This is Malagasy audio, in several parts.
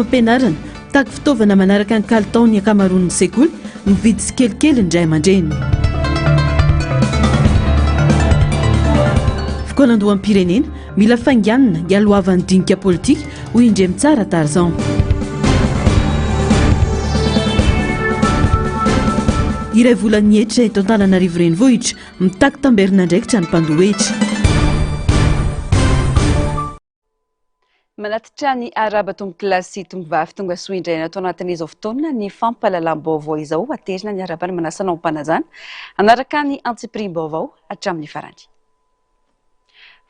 fampianarana, mitaky fitaovana manaraka ny kalitao ny ankamaroan'ny sekoly, mividy tsikelikely ny ray aman-dreny. Fikaonandoham-pirenena, mila fainganina hialohavan'ny dinika politika, hoy Indremitsara Tarzan. Iray volan'ny hetra eto Antananarivo Renivohitra, mitaky tamberin'andraikitra ny mpandoa hetra. Manatitra ny arahaba tompokolahy sy tompovavy tonga soa indray ato anatin'izao fotoana ny fampahalalam-baovao izao. Aterina ny arahaba ny manasa anao am-panajana hanaraka ny antsipiriam-baovao hatramin'ny farany.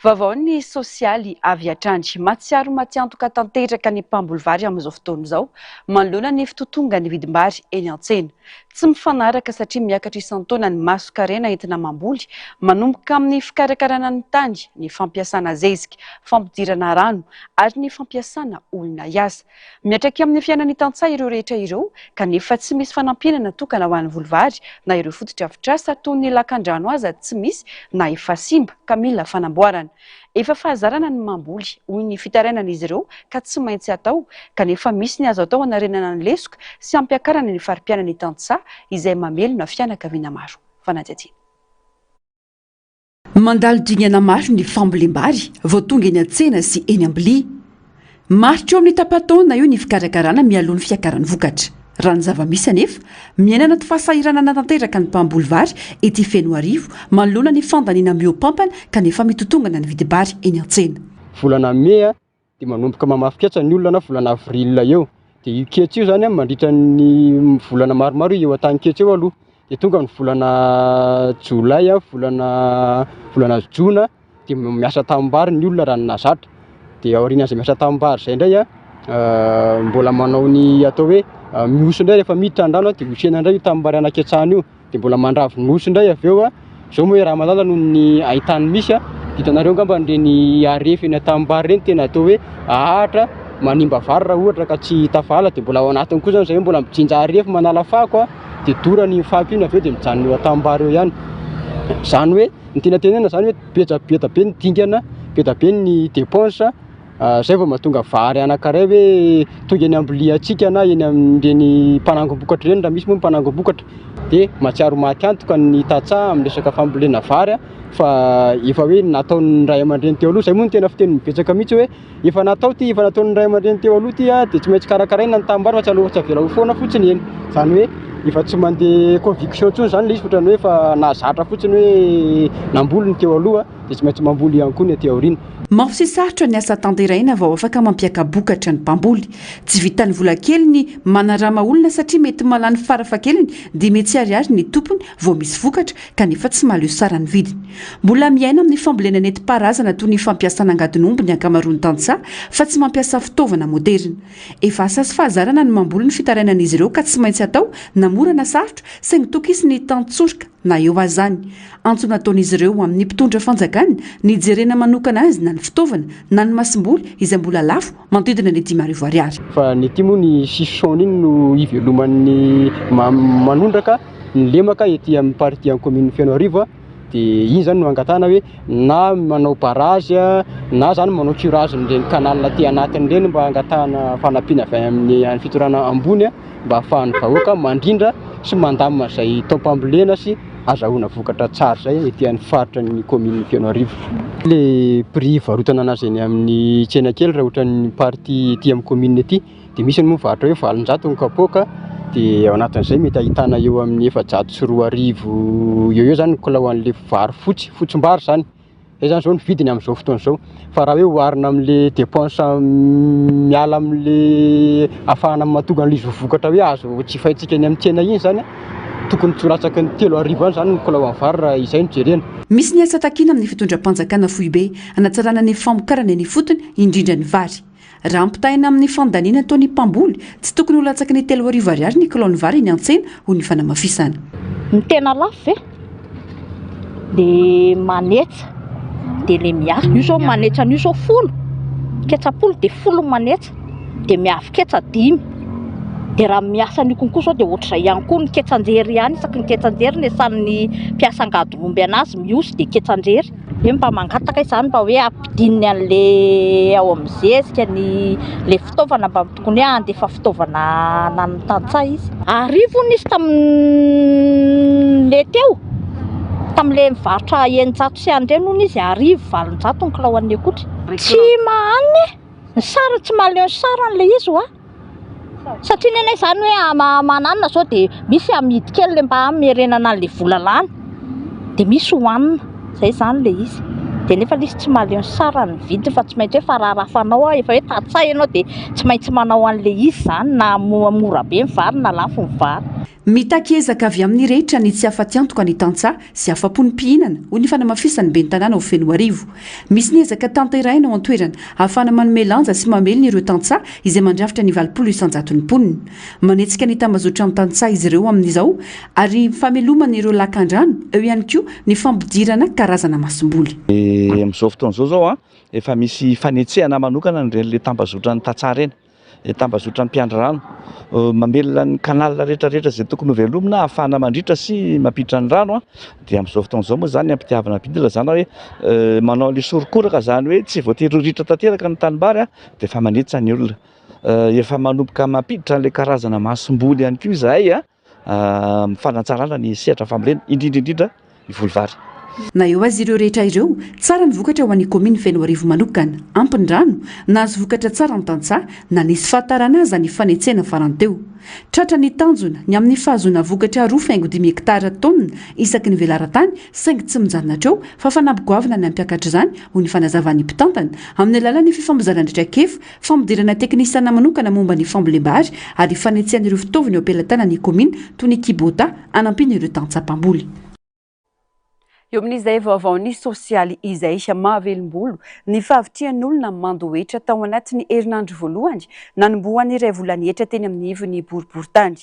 Vaovao ny sosialy avy hatrany. Mahatsiaro matiantoka tanteraka ny mpamboly vary amin'izao fotoana izao manoloana ny fitotongan'ny vidim-bary eny an-tsena. Tsy mifanaraka satria miakatra isan-taona ny mason-karena entina mamboly, manomboka amin'ny fikarakarana ny tany, ny fampiasana zezika, fampidirana rano ary ny fampiasana olona hiasa. Miantraika amin'ny fiainan'ny tantsaha ireo rehetra ireo kanefa tsy misy fanampiana natokana ho an'ny voly vary na ireo fotodrafitrasa toy ny lakandrano aza tsy misy na efa simba ka mila fanamboarana. Efa fahazarana ny mamboly, hoy ny fitarainan'izy ireo ka tsy maintsy atao, kanefa misy ny azo atao hanarenana ny lesoka sy hampiakarana ny fari-piainan'ny tantsaha izay mamelona fianakaviana maro. Fanadihadiana. Mandalo dingana maro ny fambolem-bary vao tonga eny an-tsena sy eny am-bilia. Maharitra eo amin'ny tapa-taona eo ny fikarakarana mialoha ny fiakaran'ny vokatra. Raha ny zava-misy anefa, miaina anaty fahasahiranana tanteraka ny mpamboly vary ety Fenoarivo manoloana ny fandaniana mihoa-pampana kanefa mitotongana ny vidim-bary eny an-tsena. Volana mey dia manomboka mamafy ketsa ny olona na volana avril eo, dia io ketsa io zany mandritra ny volana maromaro eo an-tany ketsa eo aloha, dia tonga ny volana jolay, volana volana jona dia miasa tanimbary ny olona raha ny nahazatra, dia aorian'izay miasa tanimbary izay indray a mbola manao ny atao hoe mihoso indray rehefa miditra ny rano dia hosena indray io tanimbary anaketsahana io, dia mbola mandravy nosy indray avy eo a, izao moa raha malala noho ny haintany misy a, hitanareo angamba ireny harefo eny an-tanimbary ireny tena atao hoe ahatra manimba vary raha ohatra ka tsy tafahala dia mbola ao anatiny koa zany zay mbola mijinja harefo manala fako a, dia dorana iny fako iny avy eo dia mijanona eo an-tanimbary eo ihany, izany hoe ny tiana tenenina zany hoe be dia be dia be ny dingana, be dia be ny dépense zay vao mahatonga vary anankiray hoe tonga eny am-biliantsika na eny amin'ireny mpanangom-bokatra ireny raha misy moa ny mpanangom-bokatra dia mahatsiaro maty antoka ny tantsaha amin'ny resaka fambolena vary fa efa hoe nataon'ny ray aman-dreny teo aloha, zay moa no tena fiteny betsaka mihitsy hoe Efa natao ity, efa nataon'ny ray aman-dreny teo aloha ity dia tsy maintsy karakaraina ny tanimbary fa tsy aleo tsy avela ho foana fotsiny eny. Izany hoe efa tsy mandeha conviction intsony izany ilay izy fa ohatran'ny hoe efa nahazatra fotsiny hoe namboly ny teo aloha dia tsy maintsy mamboly ihany koa ny aty aoriana. Mafy sy sarotra ny asa tanterahina vao afaka mampiaka-bokatra ny mpamboly. Tsy vitan'ny vola kely ny manarama olona satria mety mahalany farafahakeliny 500 ariary ny tompony vao misy vokatra kanefa tsy mahaleo sara ny vidiny. Mbola miaina amin'ny fambolena nentim-paharazana toy ny fampiasana angadin'omby ny ankamaroan'ny tantsaha fa tsy mampiasa fitaovana moderina. Efa asa sy fahazarana ny mamboly ny fitarainan'izy ireo ka tsy maintsy atao na mora na sarotra saingy tokisy ny tantsoroka na eo aza izany. Antso nataon'izy ireo amin'ny mpitondra fanjakana ny hijerena manokana azy na ny fitaovana na ny masomboly izay mbola lafo manodidina ny 5000 ariary. Fa ny aty moa ny sisson iny no iveloman'ny manondraka ny lemaka ety amin'ny partie an'ny commune Fenoarivo dia iny zany no angatahana hoe na manao barrage na zany manao curage an'ireny canal aty anatiny ireny mba angatahana fanampiana avy any amin'ny any fitondrana ambony mba ahafahan'ny vahoaka mandrindra sy mandamina izay taom-pambolena sy azahoana vokatra tsara izay ety amin'ny faritra ny commune Fenoarivo. Le prix ivarotana anazy eny amin'ny tsena kely raha ohatran'ny partie ety amin'ny commune ety dia misy ny moa mivarotra hoe 800 ny kapoaka dia ao anatin'izay mety ahitana eo amin'ny 2400 eo eo zany ny kilao an'le vary fotsy, fotsim-bary zany, zay zany zao ny vidiny amin'izao fotoana izao fa raha hoe oharina amin'le dépense miala amin'le ahafahana mahatonga an'le izy ho vokatra hoe azo jifaintsika eny amin'ny tsena iny zany tokony tsy ho latsaky ny 3000 any zany ny kilao an'ny vary raha izay no jerena. Misy ny asa takiana amin'ny fitondram-panjakana foibe hanatsarana ny famokarana eny ifotony, indrindra ny vary. Raha ampitahaina amin'ny fandaniana ataon'ny mpamboly, tsy tokony ho latsaky ny 3000 ariary ny kilaon'ny vary eny an-tsena, hoy ny fanamafisana. Ny tena lafo ve de manetsa de le miasa, io zao manetsa an'io zao folo, ketsa-polo de folo ny manetsa, de miavy ketsa dimy, de raha miasa an'io konko zao de ohatr'izay ihany koa ny ketsan-jery ihany, isaky ny ketsan-jery ny asan'ny mpiasa angadinomby anazy mihosy de ketsan-jery. Hoe mba mangataka izany mba hoe ampidininy an'le ao amin'ny zezika ny le fitaovana mba tokony hoe handefa fitaovana anan'ny tantsaha izy. Arivo hono izy tamin'le teo, tamin'le mivarotra 600 sy an'ireny hono izy arivo 800 ny kilao an'ny akotry. Tsy mahanina e! Ny sarany tsy mahaleo ny sarany le izy hoa. Satria nenay zany hoe mananona zao de misy amidy kely le mba hamerenana an'le vola lany de misy hohanina, zay zany le izy. De nefa le izy tsy mahaleo ny sarany ny vidiny fa tsy maintsy hoe faraharafanao ao, efa hoe tantsaha ianao de tsy maintsy manao an'le izy zany na mora be ny vary na lafo ny vary. Mitaky ezaka avy amin'ny rehetra ny tsy afa-tiantoka ny tantsaha sy afa-po ny mpihinana, hoy ny fanamafisan'ny ben'ny tanàna ao Fenoarivo. Misy ny ezaka tanterahina ao an-toerana ahafahana manome lanja sy mamelona ireo tantsaha izay mandrafitra ny 80 isan-jaton'ny mponina. Manetsika ny tambazotran-tantsaha izy ireo amin'izao ary famelomana ireo lakan-drano, eo ihany koa ny fampidirana karazana masomboly. Amin'izao fotoana izao izao efa misy fanetsehana manokana an'ireny le tambazotran'ny tantsaha ireny. Tambazotra mpiandry rano, mamelona ny canal rehetra rehetra izay tokony ho velomina ahafahana mandritra sy mampiditra ny rano dia amin'izao fotoana izao moa izany ampitiavana be ilazana hoe manao an'ilay sorokoraka izany hoe tsy voatery ho ritra tanteraka ny tanimbary dia efa manetsa ny olona, efa manomboka mampiditra an'ilay karazana masomboly ihany koa izahay. amin'ny fanatsarana ny sehatra fambolena, indrindra indrindra ny voly vary. Na eo aza ireo rehetra ireo, tsara ny vokatra ho an'ny kaominina Fenoarivo manokana. Ampy ny rano, nahazo vokatra tsara ny tantsaha, na nisy fahatarana aza ny fanetsehana farany teo. Tratra ny tanjona, ny amin'ny fahazoana vokatra roa faingo dimy hektara taonina isaky ny velaran-tany, saingy tsy mijanona hatreo fa fanamby goavana ny hampiakatra izany, hoy ny fanazavan'ny mpitantana, amin'ny alalan'ny fifampizarana traikefa Fampidirana teknisiana manokana momba ny fambolem-bary ary fanetsehana ireo fitaovana eo am-pelatanan'ny kaominina toy ny Kibota hanampiana ireo tantsaha mpamboly. Eo amin'izay vaovaon'ny sosialy izay, mahavelom-bolo ny fahavitrihan'ny olona mandoa hetra tao anatin'ny herinandro voalohany nanombohan'ny iray volan'ny hetra teny amin'ny ivon'ny boriborintany.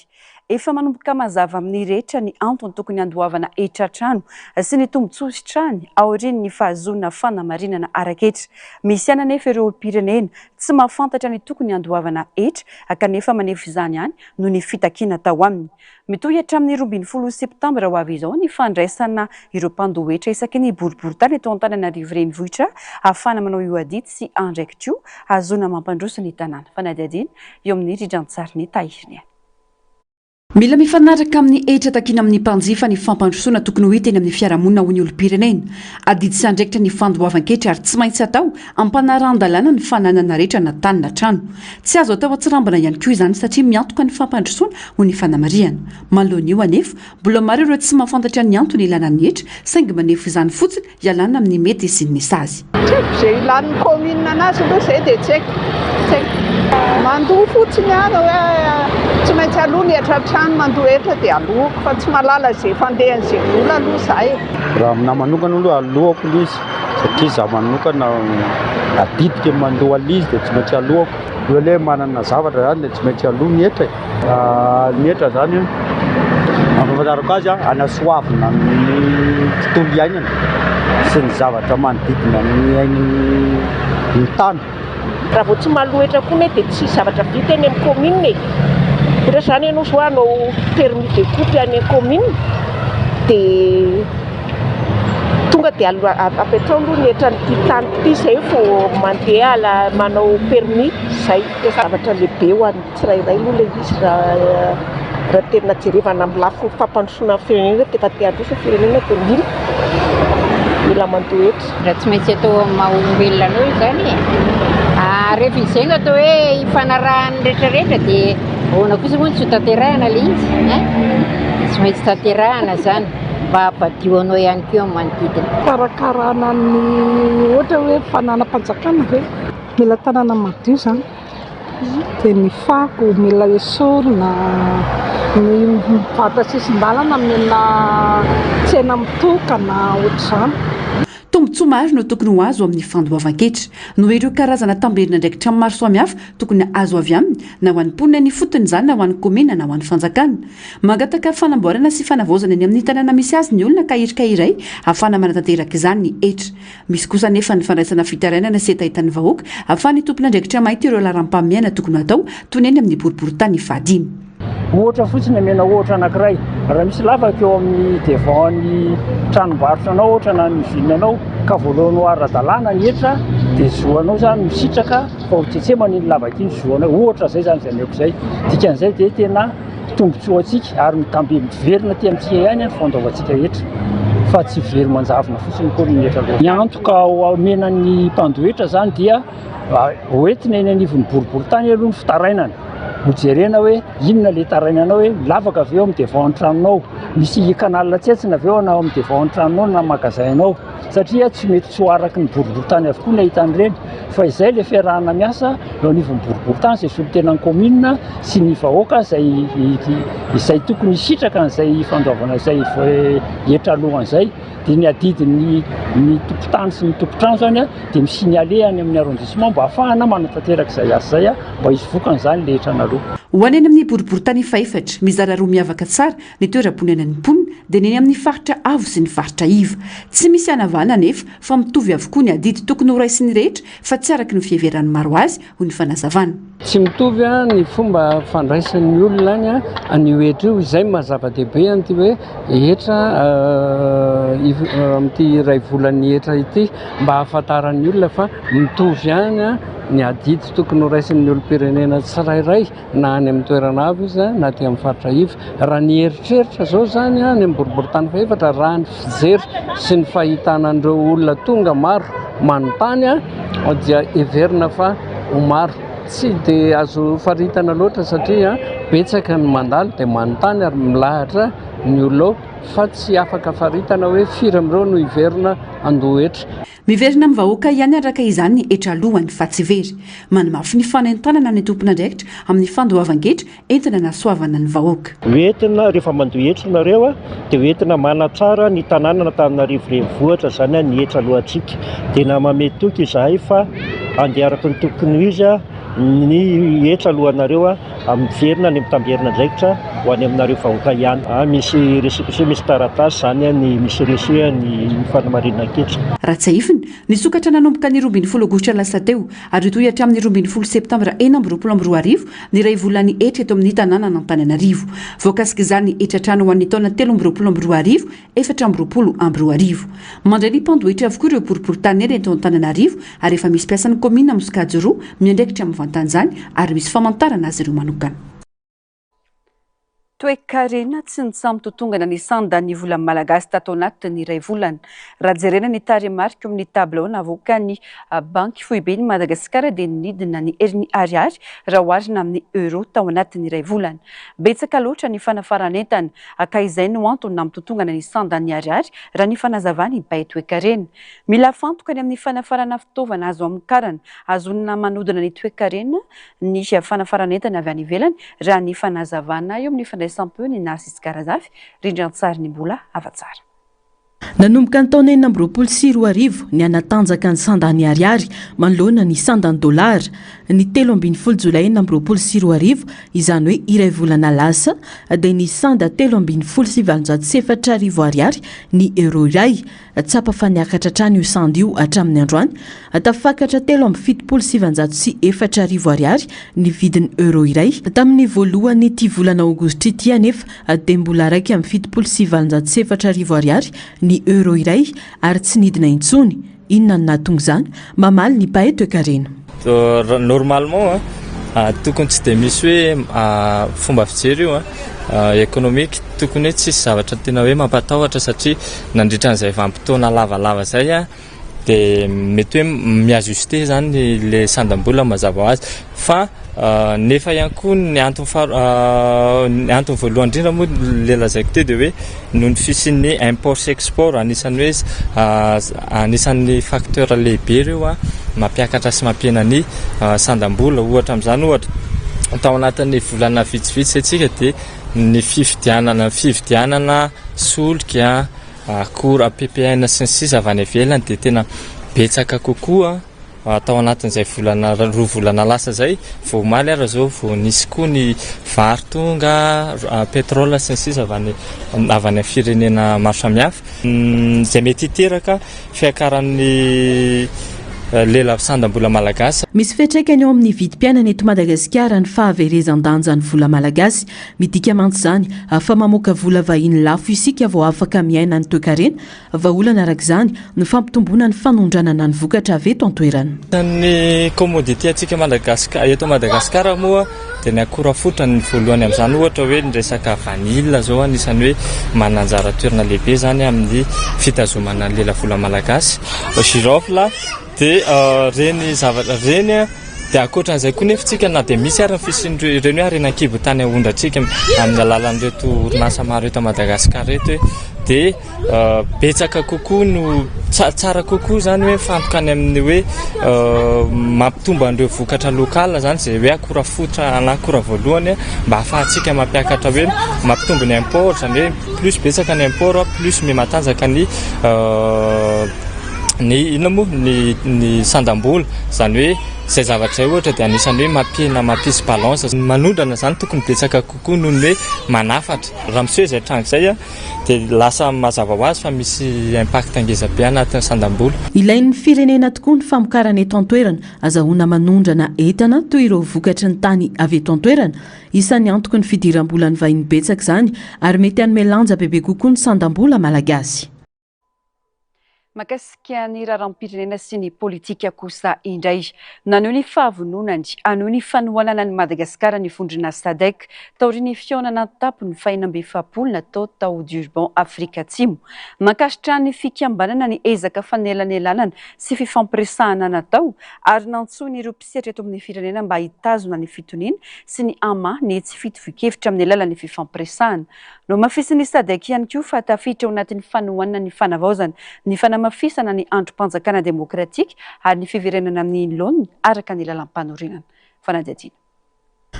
Efa manomboka mazava amin'ny rehetra ny antony tokony handoavana hetra trano sy ny tombontsoa sitrahany aorian'ny fahazoana fanamarinana ara-ketra. Misy ihany anefa ireo olom-pirenena tsy mahafantatra ny tokony handoavana hetra kanefa manefa izany ihany noho ny fitakiana atao aminy. Mitohy hatramin'ny 12 septambra ho avy izao ny fandraisana ireo mpandoa hetra isaky ny boriborintany eto Antananarivo Renivohitra ahafahana manao io adidy sy andraikitra io hahazoana mampandroso ny tanàna. Fanadihadiana eo amin'ny rindran-tsarin'i Tahiriny. Mila mifanaraka amin'ny hetra takiana amin'ny mpanjifa ny fampandrosoana tokony ho hita eny amin'ny fiarahamonina hoy ny olom-pirenena. Adidy sy andraikitra ny fandoavan-ketra ary tsy maintsy atao ampanarahan-dalàna ny fananana rehetra na tany na trano. Tsy azo atao an-tsirambina ihany koa izany satria miantoka ny fampandrosoana hoy ny fanamarihana. Manoloana io anefa, mbola maro ireo tsy mahafantatra ny antony ilana ny hetra saingy manefy izany fotsiny Ialana amin'ny mety hisian'ny sazy. Tsy haiko izay ilan'ny commune anazy aloha izay dia tsy haiko, tsy haiko. Mandoa fotsiny aho raha hoe tsy maintsy aloa ny hetra trano, mandoa hetra dia aloako fa tsy mahalala izay fandehan'izay vola aloha izaho e. Raha aminahy manokana aloha aloako ilay izy satria izaho manokana adidiko ny mandoa an'ilay izy dia tsy maintsy aloako. Io aloha hoe manana zavatra izany dia tsy maintsy aloa ny hetra e. Ny hetra zany an, ampahafantarako azy an, anasoavina ny tontolo iainana sy ny zavatra manodidina ny ain'ny tany. Raha vao tsy mahaloa hetra koa anie dia tsisy zavatra vita eny amin'ny commune e! Ohatra izany ianao zao hanao permis de coupe any amin'ny commune dia tonga dia apetraho aloha ny hetran'ity tany ity izay vao mandeha manao permis, izay. Zavatra lehibe ho an'ny tsirairay aloha ilay izy raha raha tena jerevana amin'ny lafiny fampandrosoana ny firenena, rehefa te handroso ny firenena dia mila mila mandoa hetra. Raha tsy maintsy atao amin'ny maha olombelona anao izany e. Ah, rehefa izay no atao hoe ifanarahan'ny rehetrarehetra dia ahoana kosa moa no tsy ho tanterahana ilay izy hein? Tsy maintsy tanterahana izany mba hampadio anao ihany koa amin'ny manodidina. Fikarakarana ny ohatra hoe fananam-panjakana ve? Mila tanàna madio izany, dia ny fako mila esorina, ny mpivarotra sisin-dalana mila tsena mitokana, ohatr'izany. Tombontsoa maro no tokony ho azo amin'ny fandoavan-ketra. Noho ireo karazana tamberin'andraikitra maro samihafa tokony azo avy aminy, na ho an'ny mponina eny ifotony izany na ho an'ny kaominina na ho an'ny fanjakana. Mangataka fanamboarana sy fanavaozana eny amin'ny tanàna misy azy ny olona ka hirika iray ahafahana manatanteraka izany ny hetra. Misy kosa anefa ny fandraisana fitarainana sy hetahetan'ny vahoaka ahafahan'ny tompon'andraikitra mahita ireo laharam-pahamehana tokony hatao toy ny eny amin'ny boriborintany fahadimy. Ohatra fotsiny, omena ohatra anankiray. Raha misy lavaka eo amin'ny devant ny tranombarotra anao ohatra na ny usine anao ka voalohanao ara-dalàna ny hetra dia zo anao izany misitraka fa ho tsetsemana iny lavaka iny zo anao. Ohatra izay izany izay ameko izay. Dikan'izay dia tena tombontsoa antsika ary mitambe miverina aty amintsika ihany ny fandoavantsika hetra fa tsy very manjavona fotsiny akory ny hetra aloha. Ny antoka omena ny mpandoa hetra izany dia hoentina eny anivon'ny boriborintany aloha ny fitarainana. Hojerena hoe inona ilay tarainanao hoe lavaka ve eo amin'ny devant ny tranonao, misy canal tsentsina ve ao amin'ny devant ny tranonao na magasin-nao, satria tsy mety tsy ho araky ny boriborintany avokoa ny ahitana ireny fa izay ilay fiarahana miasa eo anivon'ny boriborintany izay solontenan'ny commune sy ny vahoaka izay izay tokony hisitraka an'izay fandoavana izay hetra alohan'izay. Dia ny adidin'ny ny tompon-tany sy ny tompon-trano izany dia mi-signaler any amin'ny arrondissement mba hahafahana manatanteraka izay asa izay mba hisy vokany izany ilay hetra naloa. Ho any any amin'ny boriborintany fahefatra, mizara roa miavaka tsara ny toeram-ponenan'ny mponina dia ny eny amin'ny faritra avo sy ny faritra iva. Tsy misy hanavahana anefa fa mitovy avokoa ny adidy tokony horaisin'ny rehetra fa tsy araka ny fiheveran'ny maro azy, hoy ny fanazavana. Tsy mitovy ny fomba fandraisan'ny olona any an'io hetra io, izay no maha zava-dehibe an'ity hoe hetra amin'ity iray volan'ny hetra ity mba hahafantaran'ny olona fa mitovy ihany ny adidy tokony horaisin'ny olom-pirenena tsirairay na any amin'ny toerana avo izy na aty amin'ny faritra iva. Raha ny eritreritra izao izany any amin'ny boriborintany fahefatra, raha ny fijery sy ny fahitana an'ireo olona tonga maro manontany dia heverina fa ho maro. Tsy dia azo faritana loatra satria betsaka ny mandalo dia manontany ary milahatra ny olona ao fa tsy afaka faritana hoe firy amin'ireo no hiverina handoa hetra. Miverina amin'ny vahoaka ihany araka izany ny hetra alohany fa tsy very. Manamafy ny fanentanana ny tompon'andraikitra amin'ny fandoavan-ketra entina hanasoavana ny vahoaka. Hoentina, rehefa mandoa hetra nareo dia hoentina manatsara ny tanànan'Antananarivo renivohitra izany ny hetra alohantsika. Dia manome toky izahay fa handeha araka ny tokony ho izy ny hetra alohanareo miverina any amin'ny tamberin'andraikitra ho any aminareo vahoaka ihany. Misy récépissé, misy taratasy izany ny misy reçu ny fanamarinan-ketra. Raha tsiahivina, nisokatra nanomboka ny 12 aogositra lasa teo ary hitohy hatramin'ny 12 septambra 2026 ny iray volan'ny hetra eto amin'ny tanànan'Antananarivo. Voakasik'izany ny hetra trano ho an'ny taona 2023 2024. Mandray ny mpandoa hetra avokoa ireo boriborintany eto Antananarivo ary efa misy mpiasan'ny kaominina amin'ny sokajy roa miandraikitra mivantana izany ary misy famantarana azy ireo manokana. Toekarena tsy nitsaha-mitotongana ny sandan'ny vola malagasy tato anatin'ny iray volana. Raha jerena ny tarehimarika eo amin'ny tabilao navoakan'ny Banky foiben'i Madagasikara dia nidina ny herin'ny ariary raha oharina amin'ny euro tao anatin'ny iray volana. Betsaka loatra ny fanafaran'entana ka izay no antony nampitotongana ny sandan'ny ariary raha ny fanazavan'ny mpahay toekarena. Mila afantoka ny amin'ny fanafarana fitaovana azo amokarana, ahazoana manodina ny toekarena ny fanafaran'entana avy any ivelany raha ny fanazavana eo amin'ny fandraisam-peo ny Narcisse Karazafy, rindran-tsarin'i Mbola Havatsara. Nanomboka ny taona 2026 nihanatanjaka ny sandan'ny ariary manoloana ny sandan'ny dolara. Ny 13 jolay 2026, izany hoe iray volana lasa, dia nisanda 1813 ariary ny euro iray. Tsapa fa niakatra hatrany io sanda io hatramin'ny androany. Tafakatra 1973 ariary ny vidin'ny euro iray. Tamin'ny voalohan'ity volana aogositra ity anefa dia mbola 1871 ariary ny euro iray ary tsy nidina intsony. Inona no nahatonga izany? Mamaly ny mpahay toekarena. Normalement tokony tsy dia misy hoe fomba fijery io économique, tokony hoe tsisy zavatra tena hoe mampatahotra satria nandritra an'izay vanim-potoana lavalava izay dia mety hoe mi-ajuster izany ilay sandam-bola mazava ho azy fa nefa ihany koa ny antony faha ny antony voalohany indrindra moa ilay lazaiko teo dia hoe noho ny fisian'ny import sy export anisan'ny hoe anisan'ny facteur lehibe ireo mampiakatra sy mampihena ny sandam-bola. Ohatra amin'izany ohatra tao anatin'ny volana vitsivitsy izay tsika dia ny fividianana fividianana solika, akora PPN sy ny sisa avy any ivelany dia tena betsaka kokoa tao anatin'izay volana roa volana lasa izay, vao omaly ary izao vao nisy koa ny vary tonga, pétrole sy ny sisa avy any avy any amin'ny firenena maro samihafa, izay mety hiteraka fiakaran'ny lela sandam-bola malagasy. Misy fiantraikany eo amin'ny vidim-piainana eto Madagasikara ny fahaverezan-danjan'ny vola malagasy. Midika mantsy izany fa mamoaka vola vahiny lafo isika vao afaka miaina ny toekarena. Vahaolana araka izany ny fampitomboana ny fanondranana ny vokatra avy eto an-toerana. Ny commodité antsika Madagascar eto Madagasikara moa dia ny akora fototra ny voalohany amin'izany ohatra hoe ny resaka vanille zao anisan'ny hoe manana anjara toerana lehibe izany amin'ny fitazomana ny lelavola malagasy, girofle dia ireny zavatra ireny dia ankoatran'izay koa nefa tsika na dia misy ary ny fisian'ireny hoe harena an-kibo tany ahondrantsika amin'ny alalan'ireto orinasa maro eto Madagasikara ireto hoe dia Betsaka kokoa no tsara kokoa izany hoe mifantoka any amin'ny hoe mampitombo an'ireo vokatra local izany izay hoe akora fototra na akora voalohany mba ahafahantsika mampiakatra hoe mampitombo ny import izany hoe plus betsaka ny import plus miha-matanjaka ny ny inona moa ny ny sandam-bola izany hoe izay zavatra izay ohatra dia anisan'ny hoe mampihena mampisy balance manondrana izany tokony betsaka kokoa noho ny hoe manafatra raha miseho izay tranga izay dia lasa mazava ho azy fa misy impact ngeza be anatin'ny sandam-bola. Ilain'ny firenena tokoa ny famokarana eto an-toerana, azahoana manondrana entana toy ireo vokatry ny tany avy eto an-toerana. Isan'ny antoky ny fidiram-bolan'ny vahiny betsaka izany ary mety hanome lanja bebe kokoa ny sandam-bola malagasy. Mahakasika ny raharaham-pirenena sy ny politika kosa indray. Naneho ny fahavononany hanohy ny fanohanana an'i Madagasikara ny vondrona Sadec taorian'ny fihaonana an-tampony faha-46 natao tao Durban, Afrika Atsimo. Nankasitrahan'ny fikambanana ny ezaka fanelanelanana sy fifampiresahana natao ary nantsoiny ireo mpisehatra eto amin'ny firenena mba hitazona ny fitoniana sy ny hamaha ny tsy fitovian-kevitra amin'ny alalan'ny fifampiresahana. Nohamafisin'ny Sadec ihany koa fa tafiditra ao anatin'ny fanohanana ny fanavaozana, ny fanamafisana ny andrim-panjakana demokratika ary ny fiverenana amin'ny laoniny araka ny lalàmpanorenana. Fanadihadiana.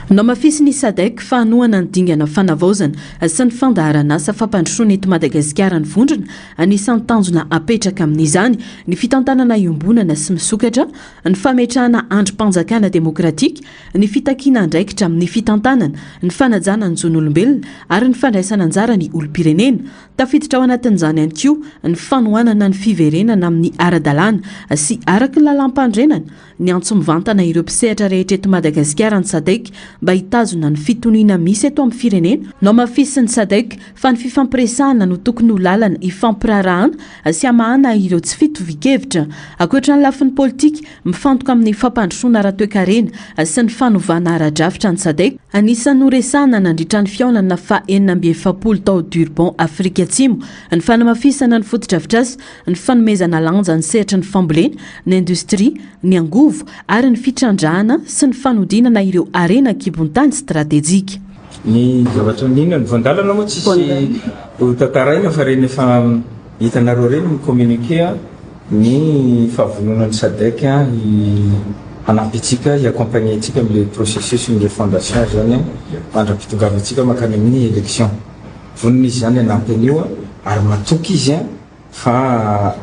Nohamafisin'ny Sadec fa hanohana ny dingana fanavaozana sy ny fandaharanasa fampandrosoana eto Madagasikara ny vondrona. Anisan'ny tanjona apetraka amin'izany ny fitantanana iombonana sy misokatra, ny fametrahana andrim-panjakana demokratika, ny fitakiana andraikitra amin'ny fitantanana, ny fanajana ny zon'olombelona ary ny fandraisana anjara ny olom-pirenena. Tafiditra ao anatin'izany ihany koa ny fanohanana ny fiverenana amin'ny ara-dalàna sy araka ny lalàmpanorenana. Niantso mivantana ireo mpisehatra rehetra eto Madagasikara ny Sadec mba hitazona ny fitoniana misy eto amin'ny firenena. Nohamafisin'ny Sadec fa ny fifampiresahana no tokony ho lalana ifampiraharahana sy hamahana ireo tsy fitovian-kevitra. Ankoatra ny lafiny politika, Mifantoka amin'ny fampandrosoana ara-toekarena sy ny fanovana ara-drafitra ny Sadec. Anisan'ny noresahana nandritra ny fihaonana faha 46 tao Durban, Afrika Atsimo, ny fanamafisana ny fotodrafitrasa, ny fanomezana lanja ny sehatry ny fambolena, ny indostria, ny angovo ary ny fitrandrahana sy ny fanodinana ireo harena an-kibon-tany stratejika. Ny zavatra nino ny voan-dalana moa tsisy ho tantaraina fa ireny efa hitanareo ireny ny communiqué ny fahavononan'ny Sadec hanampy antsika, hi-accompagner antsika amin'ilay processus ny refondation izany mandra-pitongavantsika mankany amin'ny élection. Vonona izy izany hanampy an'io ary matoky izy fa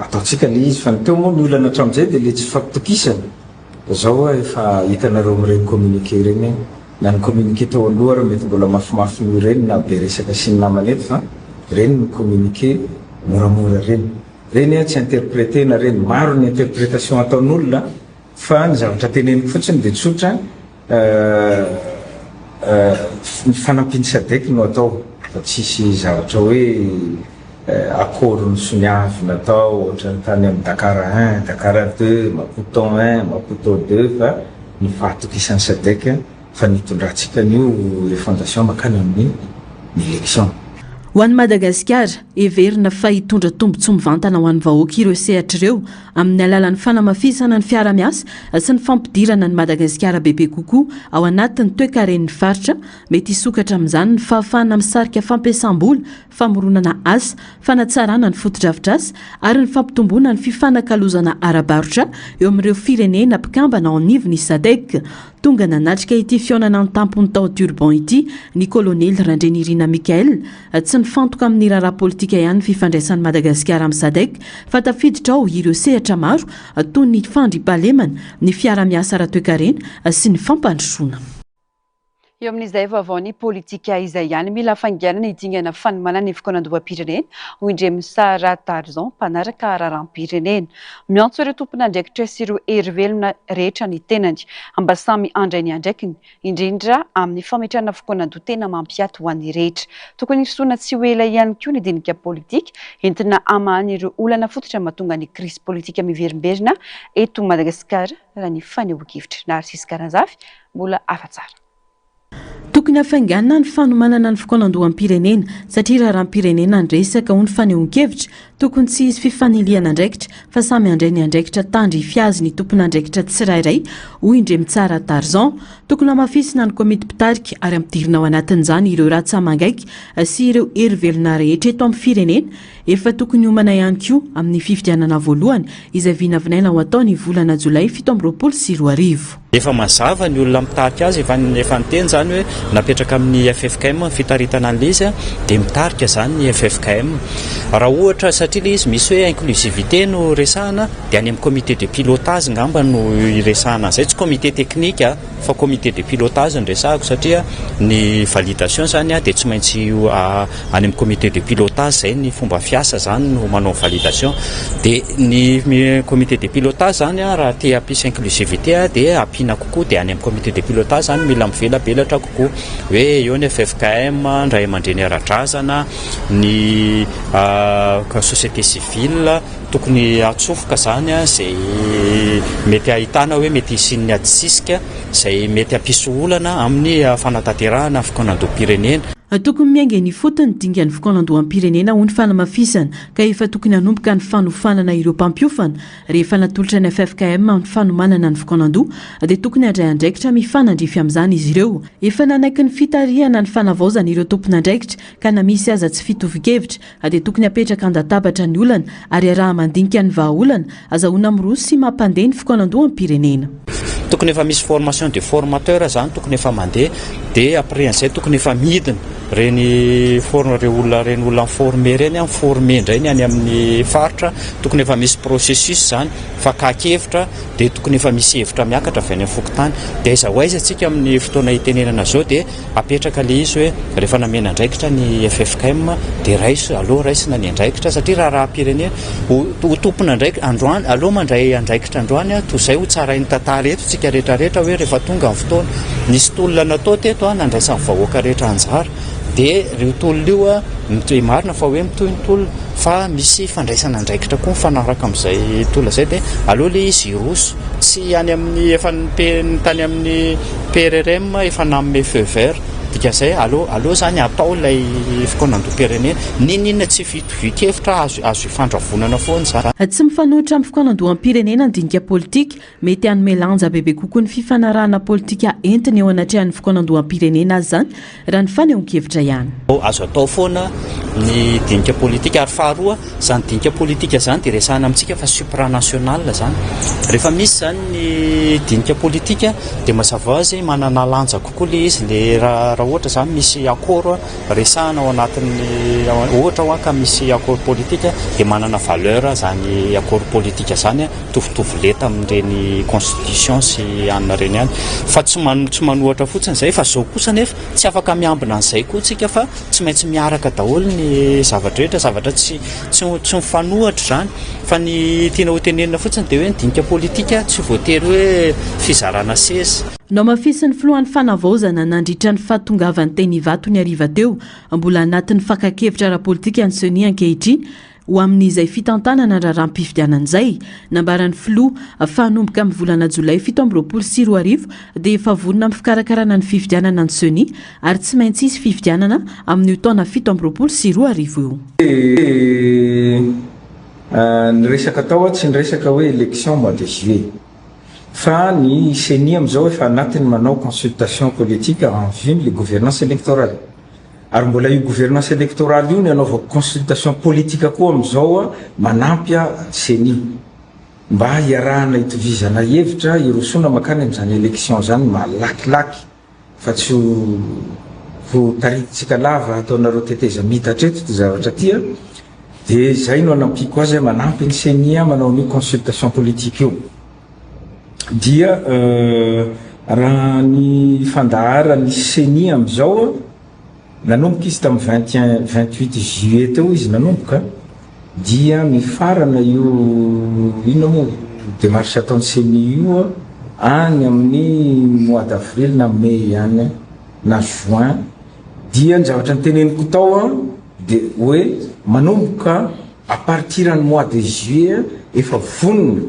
ataontsika ilay izy fa ny teo moa ny olana hatramin'izay dia ilay tsy fampitokisana. Zao efa hitanareo amin'ireny communiqué ireny na ny communiqué teo aloha ary mety mbola mafimafy noho ireny na be resaka sy ny namany eto fa ireny no communiqué moramora ireny. Ireny tsy interpreter-na ireny, maro ny interpretation ataon'olona fa ny zavatra teneniko fotsiny dia tsotra, Ny fanampian'ny Sadec no atao fa tsisy zavatra hoe accord nosoniavina tao ohatran'ny tany amin'ny Dakar un, Dakar deux, Maputo un, Maputo deux fa ny fahatokisan'ny Sadec fa nitondrantsika an'io refondation mankany amin'ny élection. Ho an'i Madagasikara, heverina fa hitondra tombontsoa mivantana ho an'ny vahoaka ireo sehatra ireo amin'ny alalan'ny fanamafisana ny fiarahamiasa sy ny fampidirana an'i Madagasikara bebe kokoa ao anatin'ny toekaren'ny faritra. Mety hisokatra amin'izany ny fahafahana misarika fampiasam-bola, famoronana asa, fanatsarana ny fotodrafitrasa ary ny fampitomboana ny fifanakalozana ara-barotra eo amin'ireo firenena mpikambana ao anivon'ny Sadec. Tonga nanatrika ity fihaonana an-tampony tao Durban ity ny kolonely Randrianirina Michael. Tsy nifantoka amin'ny raharaha politika ihany ny fifandraisan'i Madagasikara amin'ny Sadec fa tafiditra ao ireo sehatra maro toy ny fandriampahalemana, ny fiarahamiasa ara-toekarena sy ny fampandrosoana. Eo amin'izay vaovaon'ny politika izay ihany, mila hafainganana ny dingana fanomanana ny fikaonandoham-pirenena, hoy Ndremisara Tarzan, mpanaraka raharaham-pirenena. Miantso ireo tompon'andraikitra sy ireo hery velona rehetra ny tenany, mba samy handray ny andraikiny, indrindra amin'ny fametrahana fikaonandoha tena mampiaty ho an'ny rehetra. Tokony hirosoana tsy ho ela ihany koa ny dinika politika, entina hamahana ireo olana fototra mahatonga ny krizy politika miverimberina eto Madagasikara, raha ny fanehoan-kevitry Narcisse Karanjafy, mbola afa-tsara. Tokony hafainganina ny fanomanana ny fikaonandoham-pirenena satria raharaham-pirenena ny resaka, hoy ny fanehoan-kevitra. Tokony tsy hisy fifanilihana andraikitra fa samy handray ny andraikitra tandrify azy ny tompon'andraikitra tsirairay, hoy Ndremitsara Tarzan. Tokony hamafisina ny komity mpitarika ary ampidirina ao anatin'izany ireo ratsa-mangaika sy ireo hery velona rehetra eto amin'ny firenena. Efa tokony hiomana ihany koa amin'ny fifidianana voalohany izay vinavinaina ho atao ny volana jolay 2027. Efa mazava ny olona mitarika azy, efa efa niteny izany hoe napetraka amin'ny ffkm ny fitaritana an'ilay izy dia mitarika izany ny ffkm. Raha ohatra satria ilay izy misy hoe inclusivité no resahana dia any amin'ny comité de pilotage ngamba no iresahana an'izay, tsy comité technique fa comité de pilotage no resahako satria ny validation izany dia tsy maintsy any amin'ny comité de pilotage izay ny fomba fiasa izany no manao validation dia ny comité de pilotage izany raha te hampisy inclusivité dia ampiana kokoa dia any amin'ny comité de pilotage izany mila mivelabelatra kokoa hoe eo ny ffkm, ny ray aman-dreny ara-drazana, ny société civile, tokony hatsofoka izany izay mety ahitana hoe mety hisian'ny adisisika izay mety hampisy olana amin'ny fanatanterahana ny fikaonandoham-pirenena. Tokony miainga eny ifotony ny dingan'ny fikaonandoham-pirenena hoy ny fanamafisana ka efa tokony hanomboka ny fanofanana ireo mpampiofana. Rehefa natolotra ny ffkm ny fanomanana ny fikaonandoha dia tokony handray andraikitra mifanandrify amin'izany izy ireo. Efa nanaiky ny fitarihana ny fanavaozana ireo tompon'andraikitra ka na misy aza tsy fitovian-kevitra dia tokony hapetraka an-databatra ny olana ary iaraha-mandinika ny vahaolana azahoana miroso sy mampandeha ny fikaonandoham-pirenena. Tokony efa misy formation de formateur zany tokony efa mandeha de après an'izay tokony efa midina reny forme reo olona reny olona mi-former reny an, mi-former indray ny any amin'ny faritra, tokony efa misy processus zany fakan-kevitra de tokony efa misy hevitra miakatra avy any amin'ny fokontany de aiza ho aiza tsika amin'ny fotoana itenenana zao de Apetraka le izy hoe rehefa namena andraikitra ny ffkm dia raiso, aleo raisina ny andraikitra satria raharaham-pirenena, ho ho tompon'andraikitra androany, aleo mandray andraikitra androany toy izay ho tsarain'ny tantara eto tsika rehetra rehetra hoe rehefa tonga ny fotoana. Nisy tolona natao teto nandraisan'ny vahoaka rehetra anjara dia io tolona io mitohy, marina fa hoe mitohy ny tolona fa misy fandraisana andraikitra koa mifanaraka amin'izay tolona izay dia aleo le izy hiroso. Tsy any amin'ny efa ny tany amin'ny PRRM efa nanome feu vert, dikan'izay aleo aleo izany atao ilay fikaonandoham-pirenena, n'inon'inona tsy fitovian-kevitra azo azo ifandravonana foana izany. Tsy mifanohitra amin'ny fikaonandoham-pirenena ny dinika politika, mety hanome lanja bebe kokoa ny fifanarahana politika entiny eo anatrehan'ny fikaonandoham-pirenena aza izany, raha ny fanehoan-kevitra ihany. Azo atao foana ny dinika politika ary faharoa izany dinika politika izany dia resahina amintsika fa supranational izany. Rehefa misy izany ny dinika politika dia mazava ho azy manana lanja kokoa ilay izy, ilay raha ohatra izany misy accord resahina ao anatin'ny ohatra hoa ka misy accord politika dia manana valeur izany accord politika izany mitovitovy lenta amin'ireny constitution sy anona ireny ihany fa tsy tsy manohatra fotsiny izay fa izao kosa nefa tsy afaka miambina an'izay koa tsika fa tsy maintsy miaraka daholo ny zavatra rehetra zavatra tsy tsy tsy mifanohatra izany fa ny tiana ho tenenina fotsiny dia hoe ny dinika politika tsy voatery hoe fizarana seza. Nohamafisin'ny filohan'ny fanavaozana nandritra ny fahatongavany teny Ivato ny hariva teo, mbola anatin'ny fakan-kevitra ara-politika ny Ceni ankehitriny, Ho amin'izay fitantanana ny raharaham-pifidianana izay, nambaran'ny filoha fa hanomboka amin'ny volana jolay 2027 dia efa vonona amin'ny fikarakarana ny fifidianana ny Ceni ary tsy maintsy hisy fifidianana amin'io taona 2027 io. Ny resaka atao tsy ny resaka hoe élection mois de juillet fa ny Ceni amin'izao efa anatiny manao consultation politique en vue ny gouvernance électorale. Ary mbola io gouvernance électorale io ny anaovako consultation politique koa amin'izao manampy ceni mba hiarahana hitovizana hevitra hirosoana makany amin'izany élection zany malakilaky fa tsy ho ho taritintsika lava ataonareo tetezamita hatreto ity zavatra ity a! dia izay no anampiako azy manampy ny ceni manao an'io consultation politique io. Dia. Raha ny fandaharan'ny ceni amin'izao, nanomboka izy tamin'ny 21, 28 juillet teo izy nanomboka, dia mifarana io inona moa démarche ataon'ny ceni io any amin'ny mois d'avril na mai any na juin, dia ny zavatra noteneniko tao dia hoe manomboka à partir ny mois de juillet efa vonona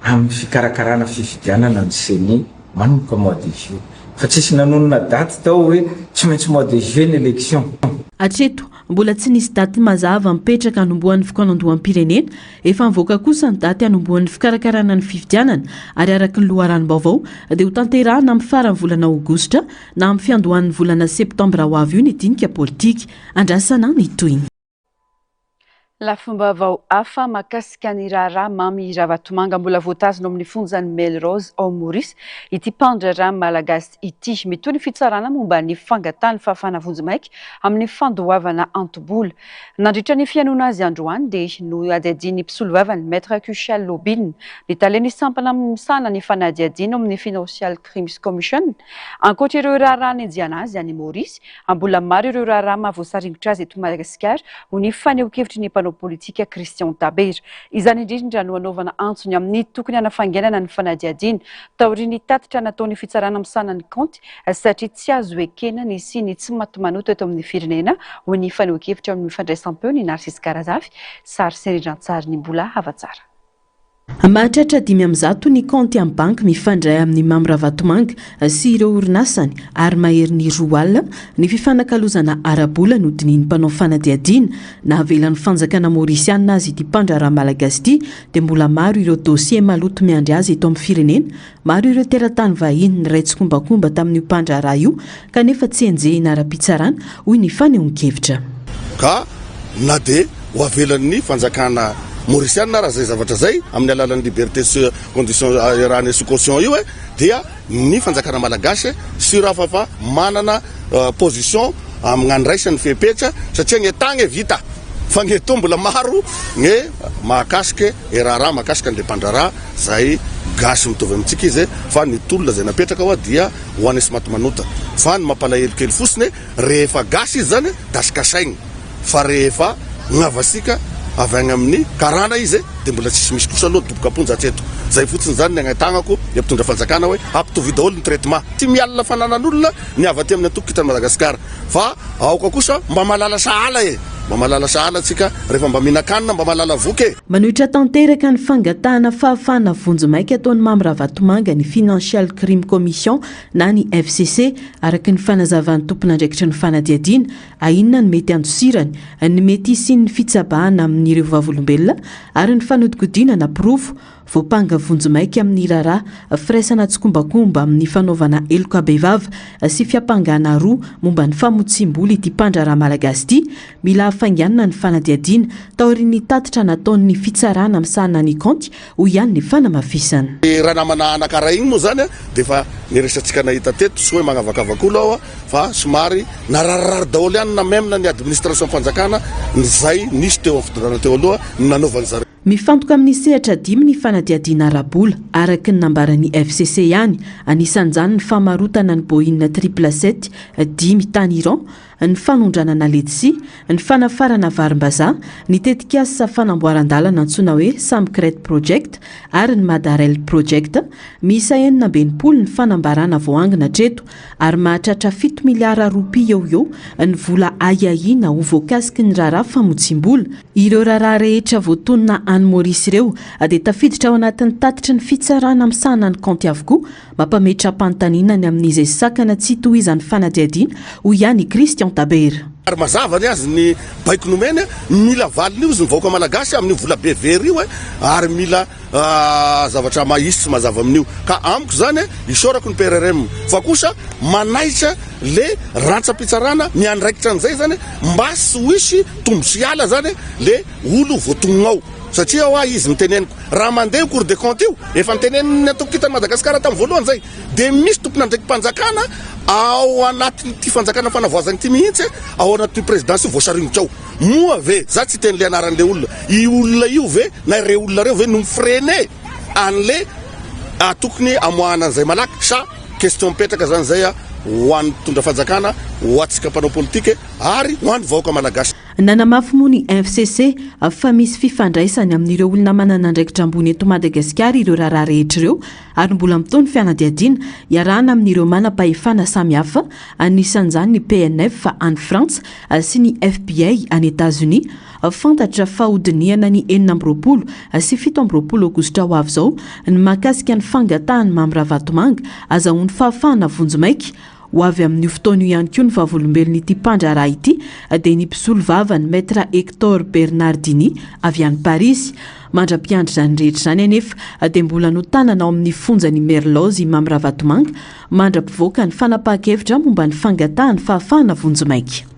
Amin'ny fikarakarana fifidianana ny ceni manomboka mois de juillet. Fa tsisy nanonona daty tao hoe tsy maintsy mois de juillet ny élection. Hatreto, mbola tsy nisy daty mazava mipetraka hanombohan'ny fikaonandoham-pirenena. Efa nivoaka kosa ny daty hanombohan'ny fikarakarana ny fifidianana ary araka ny loharanom-baovao dia hotanterahina amin'ny faran'ny volana aogositra na amin'ny fiandohan'ny volana septambra ho avy io ny dinika politika. Andrasana ny tohiny. Lafim-baovao hafa mahakasika ny raharaha Mamy Ravatomanga mbola voatazona ao amin'ny fonjan'i Melrose ao Maurice ity mpandraharaha malagasy ity. Mitohy ny fitsarana momba ny fangatahany fahafahana vonjimaika amin'ny fandoavana anto-bola. Nandritra ny fihainoana azy androany dia nohadihadian'ny mpisolovavany Maître Kushal Lobine, ny talen'ny sampana misahana ny fanadihadiana ao amin'ny Financial Crimes Commission. Ankoatra ireo raharaha nenjehana azy any Maurice, Mbola maro ireo raharaha mahavoasaringotra azy eto Madagasikara, hoy ny fanehoan-kevitry ny mpanao politika Christian Tabera. Izany indrindra no anaovana antso ny amin'ny tokony hanafainganana ny fanadihadiana taorian'ny tatitra nataon'ny fitsarana misahana ny kaonty satria tsy azo ekena ny hisian'ny tsy matimanota eto amin'ny firenena, hoy ny fanehoan-kevitra amin'ny fandraisam-peon'i Narcisse Karazafy, sary sy rindran-tsarin'i Mbola Havatsara. Mahatratra 105 ny kaonty amin'ny banky mifandray amin'i Mamy Ravatomanga sy ireo orinasany ary maherin'ny 20 alina ny fifanakalozana ara-bola nodinihin'ny mpanao fanadihadiana. Nahavelan'ny fanjakana maorisianina azy ity mpandraharaha malagasy ity dia mbola maro ireo dosie maloto miandry azy eto amin'ny firenena Maro ireo teratany vahiny niray tsikombakomba tamin'io mpandraharaha io kanefa tsy enjehina ara-pitsarana, hoy ny fanehoan-kevitra. Ka na dia ho avelan'ny fanjakana Maorisianina ara izay zavatra izay amin'ny alalan'ny liberté sur condition iarahana sous caution io dia ny fanjakana malagasy sur afa fa manana position amin'ny andraisany fepetra satria ny etagny vita fa ny eto mbola maro ny mahakasika e raharaha mahakasika an'le mpandraharaha zay gasy mitovy amintsika izy fa ny tolona zay napetraka hoa dia ho any Smatimanota fa ny mampalahelo kely fosiny rehefa gasy izy zany dasikasaigny fa rehefa gnavasika avy agny amin'ny karana izy de mbola tsisy misy kosa aloha doboka am-ponja hatreto zay fotsiny zany ny agnatagnako ny mpitondra fanjakana hoe ampitovio daholo ny traitement tsy mialona fananan'olona ny avy aty amin'ny antoko kitan'i Madagasikara Fa aoka kosa mba mahalala sahala e! Mba mahalala sahala tsika rehefa mba mihinan-kanina mba mahalala voky e! Manohitra tanteraka ny fangatahana fahafahana vonjimaika ataon'i Mamy Ravatomanga ny Financial Crime Commission na ny FCC, araka ny fanazavan'ny tompon'andraikitry ny fanadihadiana. Inona no mety handosirany, ny mety hisian'ny fitsabahana amin'ireo vavolombelona ary ny fanodikodinana porofo Voampanga vonjimaika amin'ny raharaha firaisana tsikombakomba amin'ny fanaovana heloka bevava sy fiampangana roa momba ny famotsiam-bola ity mpandraharaha malagasy ity. Mila hafainganina ny fanadihadiana taorian'ny tatitra nataon'ny fitsarana misahana ny kaonty, hoy ihany ny fanamafisana. Ranamana anakaray igny moa zany dia efa niresatsika nahita teto, tsy hoe magnavakavak'olo aho fa somary nararirary daholo ihany na même ny administration fanjakana ny zay nisy teo amin'ny fitondrana teo aloha no nanaovan'ny zareo. Mifantoka amin'ny sehatra dimy ny fanadihadiana ara-bola, araka ny nambaran'ny FCC ihany. Anisan'izany ny famarotana ny Boeing triple sept dimy tany Iran, ny fanondranana letisia, ny fanafarana varimbazaha, ny tetikasa fanamboaran-dalana antsoina hoe Samcret Project ary ny Madarel Project. Miisa 66 ny fanambarana voaangona hatreto ary mahatratra fito miliara ropia eo ho eo ny vola ahiahiana ho voakasiky ny raharaha famotsiam-bola. Ireo raharaha rehetra voatonona any Maurice ireo dia tafiditra ao anatin'ny tatitry ny fitsarana misahana ny kaonty avokoa, mampametra-panontaniana ny amin'izay sakana tsy hitohizan'ny fanadihadiana, hoy ihany i Christian Tabera. Ary mazava ny azy ny baiko nomeny, mila valiny io izy ny vahoaka malagasy amin'io vola be very io ary mila zavatra mahisy sy mazava amin'io. Ka amiko izany isaorako ny PRRM fa kosa manaitra le rantsam-pitsarana miandraikitra an'izay izany mba tsy ho hisy tombo sy ala zany le olo voatonona ao satria hoa izy niteneniko raha mandeha io cour des comptes io efa nitenenin'ny antoko kintan'i Madagasikara tamin'ny voalohany zay dia misy tompon'andraiki-panjakana ao anatin'ity fanjakana fanavoazana ity mihitsy ao anatin'io présidence io voasaringotra ao moa ve za tsy hiteny le anaran'le olona io olona io ve na ireo olona ireo ve no mi-freiner an'le tokony amoahana an'izay malaky sa. Question mipetraka zany zay ho an'ny mpitondra fanjakana, ho antsika mpanao politika ary ho an'ny vahoaka malagasy. Nanamafy moa ny FCC fa misy fifandraisany amin'ireo olona manana andraikitra ambony eto Madagasikara ireo raharaha rehetra ireo ary mbola mitohy ny fanadihadiana iarahana amin'ireo manam-pahefana samihafa anisan'izany ny PNF any Frantsa sy ny FBI any Etazonia. Fantatra fa hodinihana ny 26 sy 27 aogositra ho avy izao ny mahakasika ny fangatahan'i Mamy Ravatomanga azahoany fahafahana vonjimaika. Ho avy amin'io fotoana io ihany koa ny vavolombelon'ity mpandraharaha ity dia ny mpisolovavany Maître Hector Bernardini avy any Parisy. Mandra-piandry izany rehetra izany anefa dia mbola notanana ao amin'ny fonjan'i Merloz i Mamy Ravatomanga mandra-pivoaka ny fanapahan-kevitra momba ny fangatahany fahafahana vonjimaika.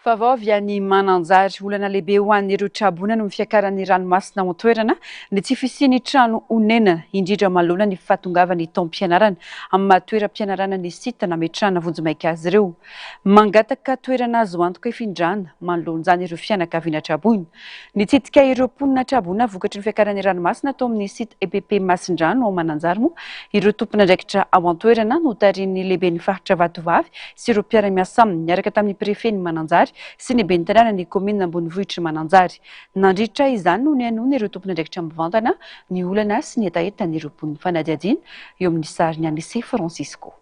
Vaovao avy any Mananjary, olana lehibe ho an'ireo traboina noho ny fiakaran'ny ranomasina ao an-toerana ny tsy fisian'ny trano honenana, indrindra manoloana ny fahatongavan'ny taom-pianarana amin'ny maha toeram-pianarana ny site nametrahana vonjimaika azy ireo. Mangataka toerana azo antoka hifindrana manoloana izany ireo fianakaviana traboina. Nitsidika ireo mponina traboina vokatry ny fiakaran'ny ranomasina tao amin'ny site EPP Masindrano ao Mananjary moa ireo tompon'andraikitra ao an-toerana notarihin'ny lehiben'ny faritra Vatovavy sy ireo mpiara-miasa aminy niaraka tamin'ny prefen'i Mananjary sy ny ben'ny tanànan'ny kaominina ambonivohitr'i Mananjary. Nandritra izany no nihainoan'ireo tompon'andraikitra mivantana ny olana sy ny hetahetan'ireo mponina. Fanadihadiana eo amin'ny sarin'i Anise Francisco.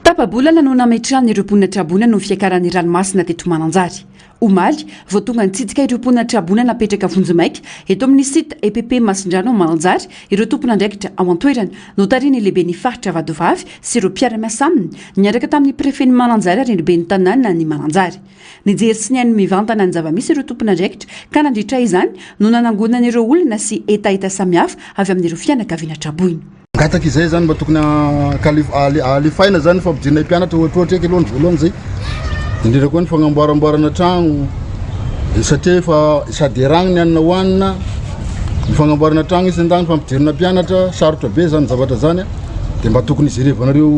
Tapa-bolana no nametrahan'ireo mponina traboina noho ny fiakaran'ny ranomasina teto Mananjary. Omaly, vao tonga nitsidika ireo mponina traboina napetraka vonjimaika eto amin'ny site EPP Masindrano Mananjary ireo tompon'andraikitra ao an-toerana, notarihin'ny lehiben'ny faritra Vatovavy sy ireo mpiara-miasa aminy, niaraka tamin'ny prefen'i Mananjary ary ny ben'ny tanànan'i Mananjary. Nijery sy nihaino mivantana ny zava-misy ireo tompon'andraikitra ka nandritra izany no nanangonana ireo olana sy hetaheta samihafa avy amin'ireo fianakaviana traboina. Mangataka izay zany mba tokony alefaina zany fampidirana mpianatra ohatrohatra eky aloha ny voalohany zay, indrindra koa ny fagnamboaramboarana tragno satria efa sady eragny ny hanina hohanina, ny fagnamboarana tragno isan-tany, fampidirana mpianatra, sarotra be zany zavatra zany de mba tokony hijerevanareo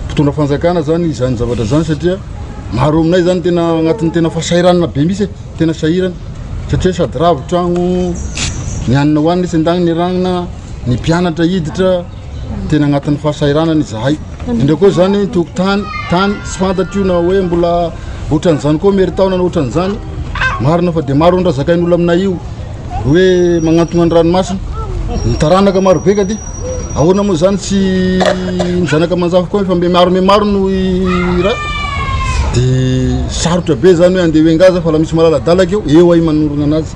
mpitondra fanjakana zany izany zavatra zany satria maro aminay zany tena agnatin'ny tena fahasahiranana be mihitsy e, tena sahirana satria sady ravo tragno, ny hanina hohanina isan-tany ny eragnina. ny mpianatra hiditra tena agnatin'ny fahasahiranana izahay indreo koa zany tokotany tany tsy fantatro io na hoe mbola ohatran'izany koa mery taona na ohatran'izany marina fa de maro ny raha zakain'olo aminay io hoe magnantona ny ranomasina ny taranaka maro be ka ty ahoana moa zany tsy ny zanaka aman-jafy koa efa mbe maro me maro no raha de sarotra be zany hoe andeha ho engaza fa la misy malaladalaka eo eo ahy manorina anazy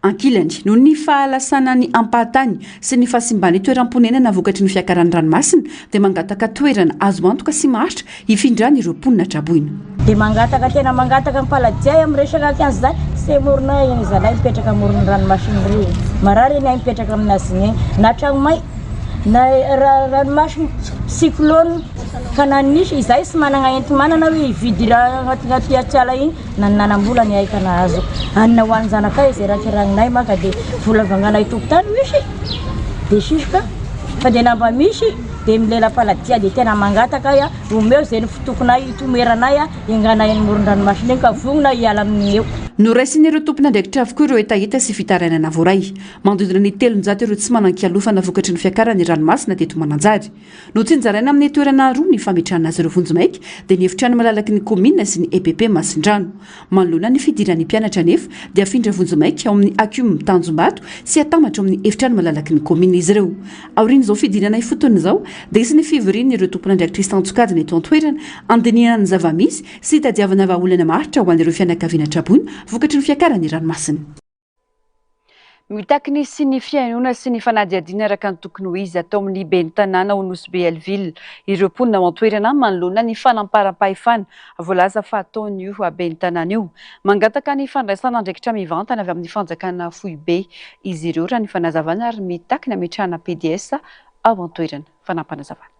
Ankilany, noho ny fahalasanan'ny ampahatany sy ny fahasimban'ny toeram-ponenana vokatry ny fiakaran'ny ranomasina, dia mangataka toerana azo antoka sy maharitra hifindran'ireo mponina traboina. Dia mangataka tena mangataka ny paladia amin'ny resaka kianja zany se morona eny zalahy mipetraka amoron'ny ranomasina ry marary eny ahy mipetraka aminazy eny na tragno may na ranomasina cyclone ka na nisy izahay tsy managna enti-manana hoe hividy raha agnaty atiala igny Na ny nanam-bola ny ahy ka nahazo hanina ho an'ny zanakay izay ratsiragninay maka dia vola vanganay tompon-tany misy dia sisoka fa dia na mba misy dia milela-paladia dia tena mangataka ahy omeo izay ny fitokonay hitomeranay enganay eny moron-dranomasina eny ka vognona hiala amin'ny eo. Noraisin'ireo tompon'andraikitra avokoa ireo hetaheta sy fitarainana voaray. Manodidina ny 300 ireo tsy manan-kialofana vokatry ny fiakaran'ny ranomasina teto Mananjary. Notsinjaraina amin'ny toerana roa ny fametrahana azy ireo vonjimaika dia ny efitrano malalaky ny kaominina sy ny EPP Masindrano. Manoloana ny fidiran'ny mpianatra anefa dia afindra vonjimaika ao amin'ny Acum Tanjombato sy atambatra ao amin'ny efitrano malalaky ny kaominina izy ireo. Aorian'izao fidinana ifotony izao dia hisy ny fivorian'ireo tompon'andraikitra isan-tsokajiny eto an-toerana handinihana ny zava-misy sy hitadiavana vahaolana maharitra ho an'ireo fianakaviana traboina vokatry ny fiakaran'ny ranomasina. Mitaky ny hisian'ny fihainoana sy ny fanadihadiana araka ny tokony ho izy atao amin'ny ben'ny tanàna ao Nosy Be Hell-Ville ireo mponina ao an-toerana manoloana ny fanamparam-pahefana voalaza fa ataon'io ben'ny tanàna io. Mangataka ny fandraisana andraikitra mivantana avy amin'ny fanjakana foibe izy ireo raha ny fanazavana ary mitaky ny hametrahana PDS ao an-toerana. Fanampinazavana.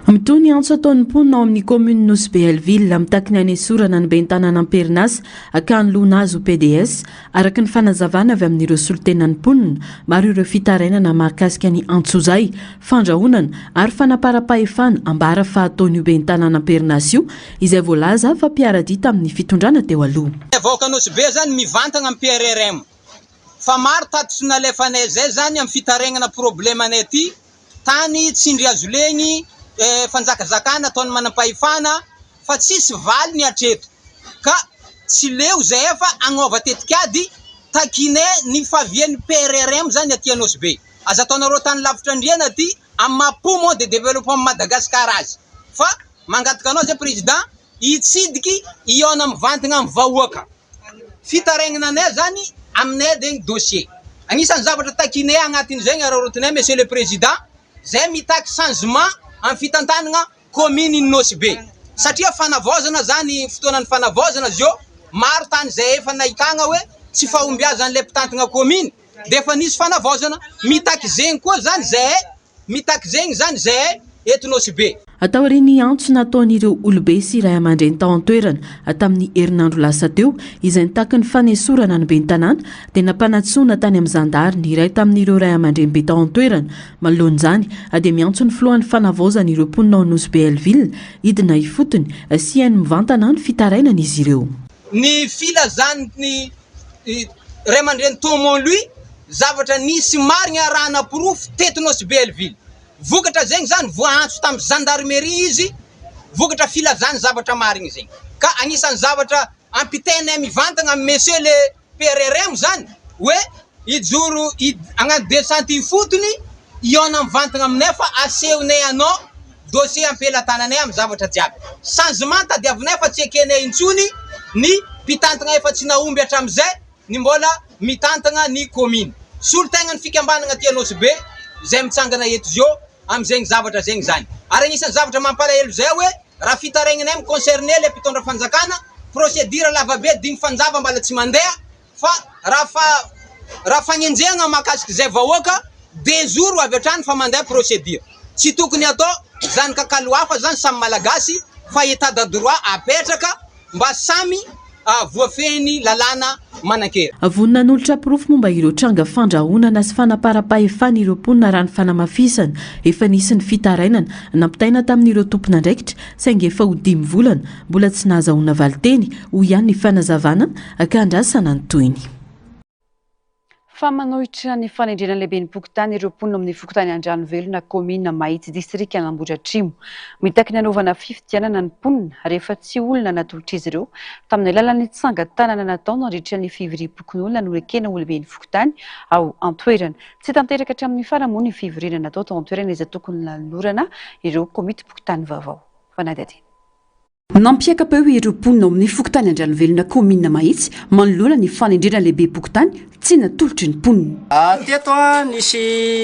Mitohy ny antso ataon'ny mponina ao amin'ny commune Nosy Be Hell-Ville mitaky ny hanesorana ny ben'ny tanàna am-perinasa ka hanoloana azy ho PDS, araka ny fanazavana avy amin'ireo solontenan'ny mponina. Maro ireo fitarainana mahakasika ny antsojay, fandrahonana ary fanaparam-pahefana ambara fa ataon'io ben'ny tanàna am-perinasa io, izay voalaza fa mpiara-dia tamin'ny fitondrana teo aloha. Vahoaka Nosy Be zany mivantagna amin'ny PRRM fa maro tatitry nalefanay zay zany amin'ny fitarainana problème anay aty. Tany tsindry hazo leny, fanjakazakana ataon'ny manampahefana fa tsisy valiny hatreto ka tsy leo zahay fa agnaova tetikady takinay ny fahavian'ny PRRM zany aty Anosibe. Aza ataonareo tany lavitra andriana aty amin'ny maha poumon de développement Madagascar azy fa mangataka anao zay président hitsidiky hihaona mivantagna amin'ny vahoaka. Fitarainana anay zany aminay zegny dossier. Agnisan'ny zavatra takinay agnatin'izay ny araraotinay monsieur le président, zay mitaky changement amin'ny fitantanana commune Nosy Be. Satria fanavaozana zany fotoanan'ny fanavaozana zio, maro tany zay efa nahitagna hoe tsy fahombiazan'ilay mpitantagna commune dia efa nisy fanavaozana. Mitaky zegny koa zany zahay Mitaky zegny zany zahay eto Nosy Be. Taorian'ny antso nataon'ireo olobe sy ray aman-dreny tao an-toerana tamin'ny herinandro lasa teo, izay nitaky ny fanesorana ny ben'ny tanàna, dia nampanantsoina tany amin'ny zandary ny iray tamin'ireo ray aman-drenibe tao an-toerana. Manoloana izany, dia miantso ny filohan'ny fanavaozana ireo mponina ao Nosy Be Hellville hidina ifotony sy hihaino mivantana ny fitarainan'izy ireo. Ny filazan'ny ray aman-dreny tao Mont Louis Zavatra nisy marigny arahana porofo teto Nosy Be Hellville. Vokatra zegny zany voaantso tamin'ny gendarmerie izy vokatra filazany zavatra marigny zegny. Ka agnisan'ny zavatra ampitainay mivantagna amin'ny monsieur le PRRM zany hoe hijoro hagnano descente ifotony hihaona mivantagna aminay fa asehonay anao dossier ampelatananay amin'ny zavatra jiaby. Changement tadiavinay fa tsy ekenay intsony ny mpitantagna efa tsy nahomby hatramin'izay ny mbola mitantagna ny kaominy. Solontegnan'ny fikambanagna aty Anosibe izay mitsangana eto zio amin'izegny zavatra zegny zany. Ary agnisan'ny zavatra mampalahelo zay hoe raha fitaraigninay mi-concerner le mpitondra fanjakana, procédure lavabe dimy fanjava mbala tsy mandeha fa raha fa raha fagnenjehagna mahakasiky zay vahoaka deux jours avy hatrany fa mandeha procédure. Tsy tokony atao zany kakalo hafa zany samy malagasy fa état de droit apetraka mba samy voafehin'ny lalàna manan-kery. Vonona hanolotra porofo momba ireo tranga fandrahonana sy fanaparam-pahefana ireo mponina raha ny fanamafisana. Efa nisy ny fitarainana nampitaina tamin'ireo tompon'andraikitra saingy efa ho dimy volana mbola tsy nahazahoana valinteny, hoy ihany ny fanazavana ka andrasana ny tohiny. Fa manohitra ny fanendrena ny lehiben'ny-pokontany ireo mponina amin'ny fokontany Andranovelona, kaominina Mahitsy, distrikan'Ambohidratrimo. Mitaky ny hanaovana fifidianana ny mponina rehefa tsy olona natolotr'izy ireo tamin'ny alalan'ny tsangan-tanana natao nandritra ny fivoriam-pokonolona nolekena ho lehiben'ny fokontany ao an-toerana. Tsy tanteraka hatramin'ny farany moa ny fivoriana natao tao an-toerana izay tokony nanolorana ireo komitim-pokontany vaovao. Fanadihadiana. Nampiaka-peo ireo mponina ao amin'ny fokontany Andranovelona kaominina Mahitsy manoloana ny fanendrena lehibem-pokontany tsy natolotry ny mponina. Teto nisy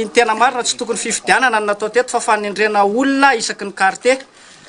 ny tena marina tsy tokony fifidianana no natao teto fa fanendrena olona isaky ny quartier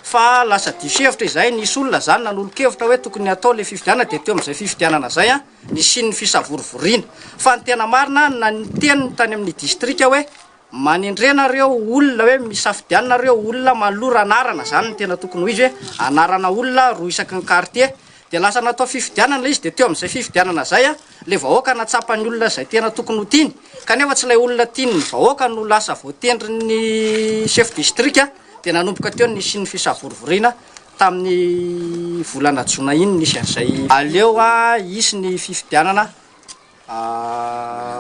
fa lasa diso hevitra izahay, nisy olona zany nanolo-kevitra hoe tokony hatao le fifidianana dia teo amin'izay fifidianana zay nisian'ny fisavorovoriana fa ny tena marina na niteny ny tany amin'ny distrika hoe Manendre nareo olona hoe misafidiana nareo olona manolora anarana zany no tena tokony ho izy hoe anarana olona roa isaky ny quartier de lasa natao fifidianana ilay izy de teo amizay fifidianana zay a le vahoaka nahatsapa ny olona zay tena tokony ho tiany kanefa tsy ilay olona tian'ny vahoaka no lasa voatendrin'ny chef district de nanomboka teo ny nisian'ny fisavorovoriana tamin'ny volana jona iny nisy an'izay aleo a hisy ny fifidianana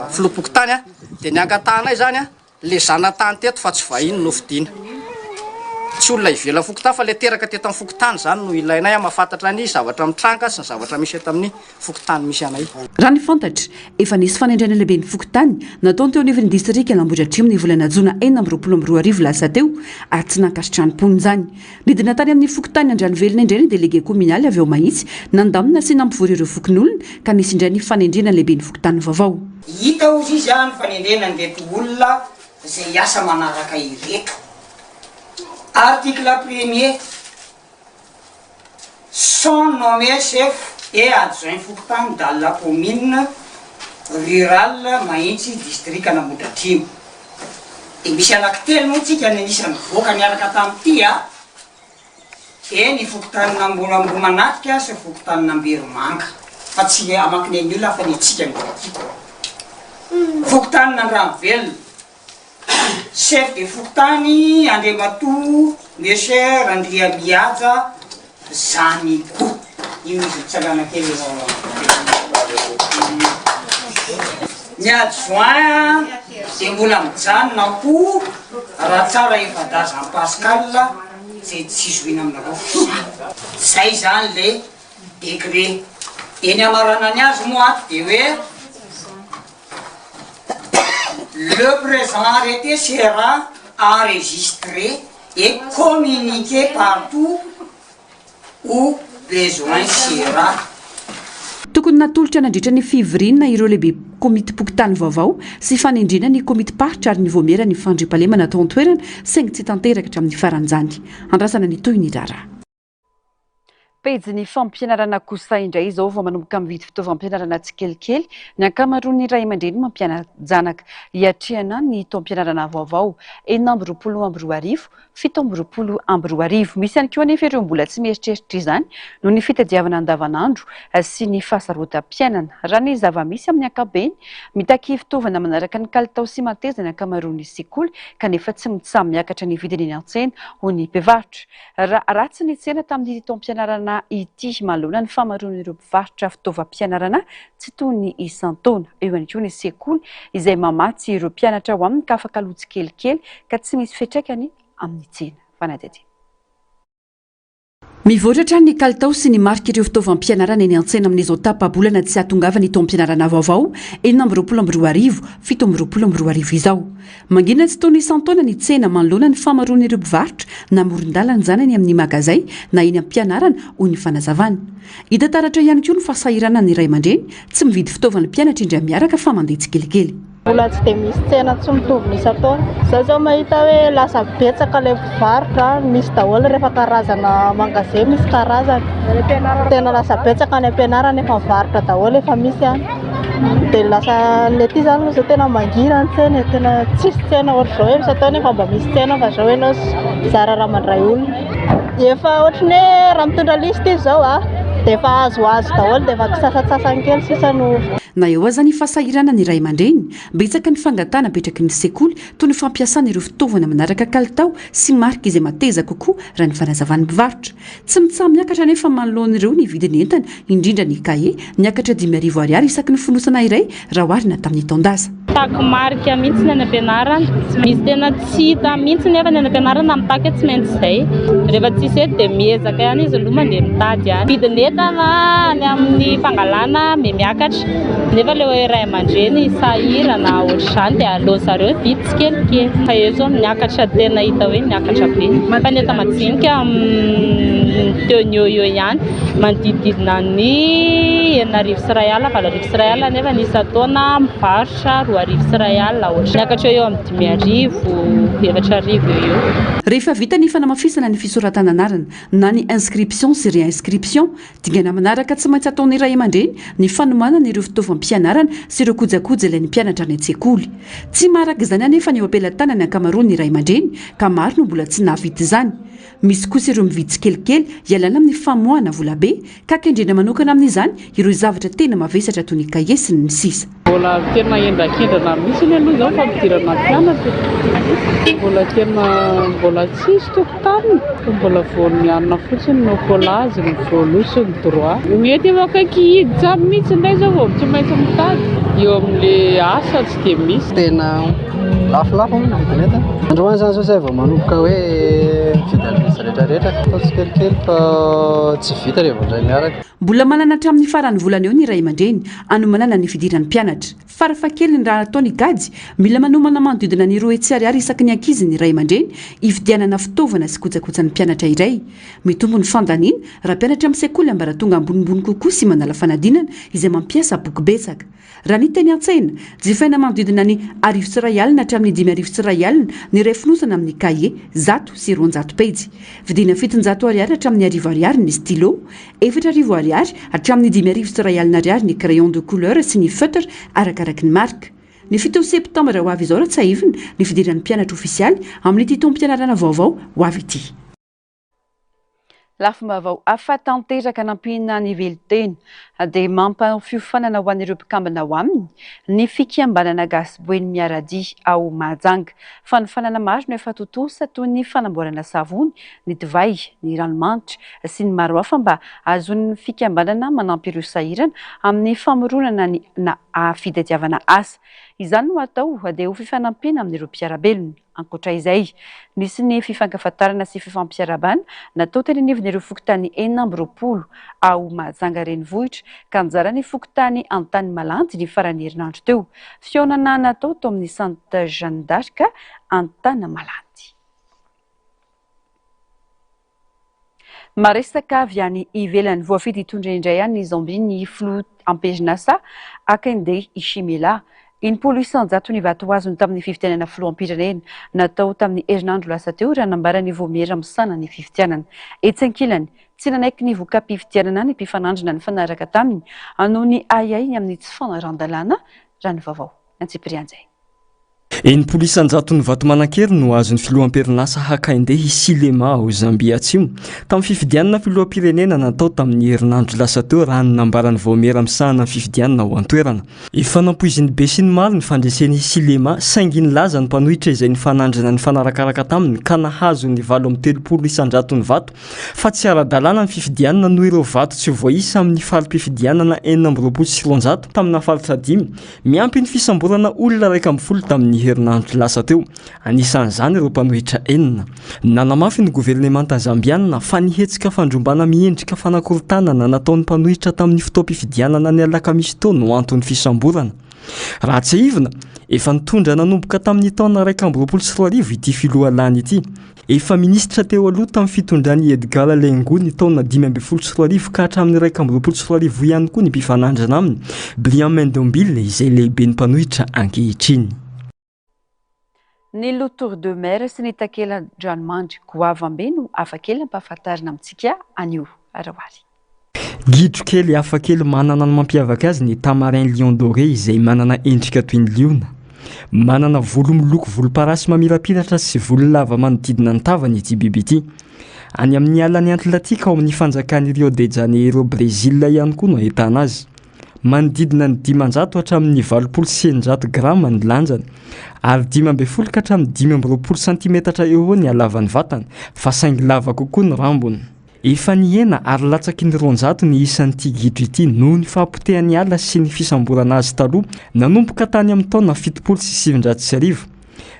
filoham-pokontany a, dia ny angatahanay zany a, le zanatany teto fa tsy vahiny no fidiana, tsy olona ivelan'ny fokontany fa le teraka teto amin'ny fokontany zany no ilainay mahafantatra ny zavatra mitranga sy ny zavatra misy eto amin'ny fokontany misy anay. Raha ny fantatra, efa nisy fanendrena lehiben'ny fokontany nataony teo anivon'ny distrikan'Ambohidratrimo ny volana jona 2026 lasa teo ary tsy nankasitrahan'ny mponina izany. Nidina tany amin'ny fokontany Andranovelona indray ny delege kaominaly avy ao Mahitsy, nandamina sy nampivory ireo fokonolona, ka nisy indray ny fanendrena lehiben'ny fokontany vaovao. Hita hozy izy ny fanendrena an'ireto olona izay hiasa manaraka ireto. Article premier, Sont nommés chef et adjoint fokontany dans la commune rurale Mahitsy distrikan'Ambohidratrimo. Dia misy anankitelo moa tsika ny anisan'ny nivoaka niaraka tamin'ity a, dia ny fokontanin'Ambolambohimanatrika sy ny fokontanin'Amberimanga, fa tsy hamaky ny an'ny olona fa ny antsika no vakiko. Fokontanin'Andranovelona. Chef de fokontany Andriamatoa Monsieur Randriamihaja Zaniko. Io izy mitsangana kely eo. Ny adjoint dia mbola mijanona ho Ratsara Evadaza Pascal izay tsy zohiana aminareo fa zay izany le décret. Dia ny hamaranany azy moa ato dia hoe le présent arrêté sera enregistré et communiqué partout où besoin sera. Tokony natolotra nandritra ny fivoriana ireo lehibe komitim-pokontany vaovao sy fanendrena ny komitim-paritra ary ny voamieran'ny fandriampahalemana tao an-toerana saingy tsy tanteraka hatramin'ny faran'izany. Andrasana ny tohin'ny raharaha. Pejin'ny fampianarana kosa indray izao vao manomboka mividy fitaovam-pianarana tsikelikely ny ankamaroan'ny ray aman-dreny mampiana-janaka hiatrehana ny taom-pianarana vaovao 2026 2027. Misy ihany koa anefa ireo mbola tsy mieritreritra izany noho ny fitadiavana andavanandro sy ny fahasarotam-piainana. Raha ny zava-misy amin'ny ankapobeny, mitaky fitaovana manaraka ny kalitao sy mateza ny ankamaroan'ny sekoly kanefa tsy mitsaha-miakatra ny vidiny eny an-tsena hoy ny mpivarotra. Raha ratsy ny tsena tamin'ity taom-pianarana ity manoloana ny famaroan'ireo mpivarotra fitaovam-pianarana tsy toy ny isan-taona. Eo ihany koa ny sekoly izay mamatsy ireo mpianatra ao aminy ka afaka aloa tsikelikely ka tsy misy fiantraikany amin'ny tsena. Fanadihadiana. Mivoatra hatrany ny kalitao sy ny marik'ireo fitaovam-pianarana eny an-tsena amin'izao tapa-bolana tsy hahatongavan'ny taom-pianarana vaovao 2026, 2027 izao. Mangina tsy toy ny isan-taona ny tsena manoloana ny famaroan'ireo mpivarotra na amoron-dalana izany eny amin'ny magazay na eny am-pianarana, hoy ny fanazavana. Hita taratra ihany koa ny fahasahiranan'ny ray aman-dreny tsy mividy fitaovan'ny mpianatra indray miaraka fa mandeha tsikelikely. Mbola tsy dia misy tsena tsy mitovy ny isan-taona. Izaho izao mahita hoe lasa betsaka ilay mpivarotra, misy daholo rehefa karazana magasin misy karazany. Tena lasa betsaka any am-pianarana efa mivarotra daholo efa misy any. Dia lasa ny aty izany moa izao tena mangina ny tsena e, tena tsisy tsena ohatr'izao hoe isan-taona efa mba misy tsena fa izao ianao zara raha mandray olona. Efa ohatran'ny hoe raha mitondra liste izy izao a, dia efa azoazo daholo dia efa kisasantsasany kely sisa no. Na eo aza ny fahasahiranan'ny ray aman-dreny, betsaka ny fangatahana apetraky ny sekoly toy ny fampiasana ireo fitaovana manaraka kalitao sy marika izay mateza kokoa raha ny fanazavan'ny mpivarotra. Tsy mitsaha-miakatra anefa manoloana ireo ny vidin'ny entana, indrindra ny kahie, niakatra 5000 ariary isaky ny fonosana iray raha oharina tamin'ny taon-dasa. Mitaky marika mihitsy ny any am-pianarana. Misy tena tsy hita mihitsy nefa ny any am-pianarana mitaky hoe tsy maintsy izay. Rehefa tsisy eto dia miezaka ihany izy aloha mandeha mitady any. Vidin'entana any amin'ny fangalana mihamiakatra nefa ilay hoe ray aman-dreny sahirana ohatr'izany dia aleon'ny zareo mividy tsikelikely. Fa eo izao miakatra tena hita hoe miakatra be. Fa ny enta-madinika teo no eo eo ihany. Manodidididina ny 2160, 2180 nefa ny isan-taona mivarotra 2120 ohatra. Miakatra eo eo amin'ny 5000, 4000 eo eo. Rehefa vita ny fanamafisana ny fisoratana anarana na ny inscription sy réinscription, dingana manaraka tsy maintsy ataon'ny ray aman-dreny ny fanomanana ireo fitaovam-pianarana sy ireo kojakoja ilain'ny mpianatra any an-tsekoly. Tsy maharaka izany anefa ny eo am-pelatanan'ny ankamaroan'ny ray aman-dreny ka maro no mbola tsy nahavita izany. Misy kosa ireo mividy tsikelikely hialana amin'ny famoahana volabe ka kendrena manokana amin'izany ireo zavatra tena mavesatra toy ny kahie sy ny sisa. Mbola tena hendrakendrana mihitsy aloha izao fampidirana mpianatra e. Mbola tena mbola tsisy tokotaniny fa mbola vao nianina fotsiny ny collage, ny voaloha sy ny droit. Mety efa akaiky hiditra any mihitsy indray izao vao tsy maintsy mitady. Eo amin'ilay asa tsy dia misy. Tena lafolafo ny vidin'entana. Androany izany izao izay vao manomboka hoe mividy an'izy rehetra rehetra. Atao tsikelikely fa tsy vita rehefa indray miaraka. Mbola manana hatramin'ny faran'ny volana eo ny ray aman-dreny hanomanana ny fidiran'ny mpianatra. Farafahakeliny raha atao ny kajy, mila manomana manodidina ny 200 ariary isaky ny ankizy ny ray aman-dreny hividianana fitaovana sy kojakojan'ny mpianatra iray. Mitombo ny fandaniana raha mpianatra amin'ny sekoly ambaratonga ambonimbony kokoa sy manala fanadinana izay mampiasa boky betsaka. Raha ny teny an-tsena, jifaina manodidina ny 1100 hatramin'ny 5100 ny iray fonosana amin'ny kahie 101 pejy. Vidiana 700 ariary hatramin'ny 1000 ariary ny stylo, 4000 ariary hatramin'ny 5100 ariary ny crayon de couleur sy ny feutre arakaraky ny marika. Ny 7 septambra ho avy izao raha tsiahivina ny fidiran'ny mpianatra ofisialy amin'ity taom-pianarana vaovao ho avy ity. Lafim-baovao hafa tanteraka nampiana ny velon-tena dia mampanao fiofanana ho an'ireo mpikambana ao aminy ny fikambanana Gasy Boeny Miaradia ao Mahajanga. Fanofanana maro no efa tontosa toy ny fanamboarana savony, ny divay, ny ranomanitra sy ny maro hafa mba hahazoan'ny fikambanana manampy ireo sahirana amin'ny famoronana ny na fitadiavana asa. Izany no atao dia ho fifanampiana amin'ireo mpiara-belona. Ankoatra izay, nisy ny fifankafantarana sy fifampiarahabana natao teny anivon'ireo fokontany 26 ao Mahajanga Renivohitra, ka anjaran'ny fokontany Antanimalandy ny faran'ny herinandro teo. Fihaonana natao tao amin'ny Sainte Jeanne d'Arc Antanamalandy. Maresaka avy any ivelany, voafidy hitondra indray any Zambia ny filoha am-perinasa Hakainde Hichilema. 60% ny vato azony tamin'ny fifidianana filoham-pirenena natao tamin'ny herinandro lasa teo raha nambaran'ny vaomiera misahana ny fifidianana. Etsy ankilany, tsy nanaiky ny voka-pifidianana ny mpifanandrina nifanaraka taminy noho ny ahiahiny amin'ny tsy fanarahan-dalàna, raha ny vaovao. Antsipirian'izay. 60 isan-jaton'ny vato manan-kery no azon'ny filoha am-perinasa Hakainde Hichilema ao Zambia Atsimo, tamin'ny fifidianana filoham-pirenena natao tamin'ny herinandro lasa teo raha ny nambaran'ny vaomiera misahana ny fifidianana ao an-toerana. Efa nampoizin'ny besinimaro ny fandresen'i Hichilema saingy nilaza ny mpanohitra izay nifanandrina nifanarakaraka taminy ka nahazo ny 38 isan-jaton'ny vato fa tsy ara-dalàna ny fifidianana noho ireo vato tsy voaisa amin'ny fari-pifidianana 226 tamina faritra dimy Miampy ny fisamborana olona 11 tamin'ny herinandro lasa teo, anisan'izany ireo mpanohitra enina. Nanamafy ny governemanta Zambiana fa ny hetsika fandrombana miendrika fanakorontanana nataon'ny mpanohitra tamin'ny fotoam-pifidianana ny alakamisy teo no anton'ny fisamborana. Raha tsiahivina, efa nitondra nanomboka tamin'ny taona 2021 ity filoha lany ity. Efa minisitra teo aloha tamin'ny fitondran'i Edgar Lengu ny taona 2015 ka hatramin'ny 2021 ihany koa ny mpifanandrina aminy, Brian Mendombile izay lehiben'ny mpanohitra ankehitriny. Ny Lotour de mer sy ny takela-dranomandry goavam-be no hafakely ampahafantarina amintsika anio. Rahoary. Gidro kely hafa kely manana ny mampiavaka azy ny tamarin lion doré izay manana endrika toy ny liona. Manana volo miloko volomparasy mamirapiratra sy volo lava manodidina ny tavany ity biby ity. Any amin'ny alan'i Atlantika ao amin'ny fanjakan'i Rio de Janeiro Brezila ihany koa no ahitana azy. Manodidina ny 500 hatramin'ny 680 grama ny lanjany ary 15 ka hatramin'ny 25 santimetatra eo ho eo ny halavan'ny vatany fa saingy lava kokoa ny rambony. Efa nihena ary latsaky ny 200 ny isan'ity gidro ity noho ny fahapotehan'ny ala sy ny fisamborana azy taloha nanomboka tany amin'ny taona 1970.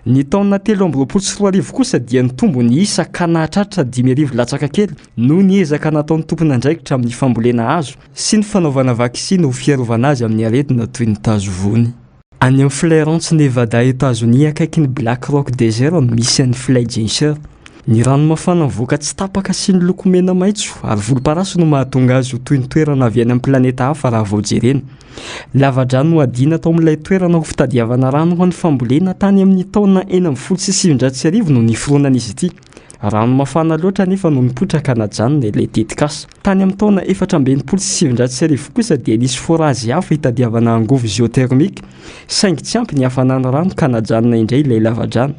Ny taona 2023 kosa dia nitombo ny isa ka nahatratra 5000 latsaka kely noho ny ezaka nataon'ny tompon'andraikitra amin'ny fambolena hazo sy ny fanaovana vaksiny ho fiarovana azy amin'ny aretina toy ny tazo vony. Any amin'ny Florence, Nevada, Etazonia, akaikin'ny Black Rock Desert no misy an'i Fly Geyser. Ny rano mafana mivoaka tsy tapaka sy ny loko mena maitso ary volomparasy no mahatonga azy ho toy ny toerana avy any amin'ny planeta hafa raha vao jerena. Lavadrano nohadiana tao amin'ilay toerana ho fitadiavana rano ho an'ny fambolena tany amin'ny taona 1916 no niforonan'izy ity. Rano mafana loatra anefa no nipoitra ka najanona ilay tetikasa. Tany amin'ny taona 1964 kosa dia nisy forazy hafa hitadiavana angovo géothermique, saingy tsy ampy ny hafanan'ny rano ka najanona indray ilay lavadrano.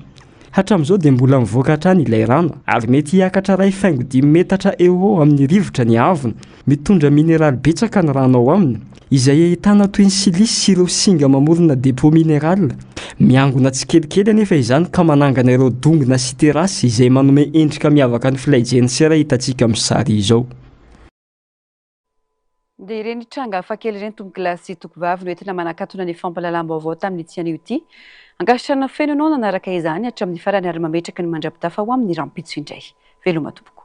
Hatramin'izao dia mbola mivoaka hatrany ilay rano ary mety hiakatra iray faingo dimy metatra eo ho eo amin'ny rivotra ny haavony. Mitondra mineraly betsaka ny rano ao aminy, izay ahitana toy ny silice sy ireo singa mamorona dépôt minéral. Miangona tsikelikely anefa izany ka manangana ireo dongona sy terrasse izay manome endrika miavaka ny Flygenser hitantsika amin'ny sary izao. Dia ireny tranga hafakely ireny tompokolahy sy tompokovavy no entina manakatona ny fampahalalam-baovao tamin'ity anio ity. Ankasitrahana feno ianao nanaraka izany hatramin'ny farany ary mametraka ny mandra-pitafa ho amin'ny rahampitso indray. Veloma tompoko.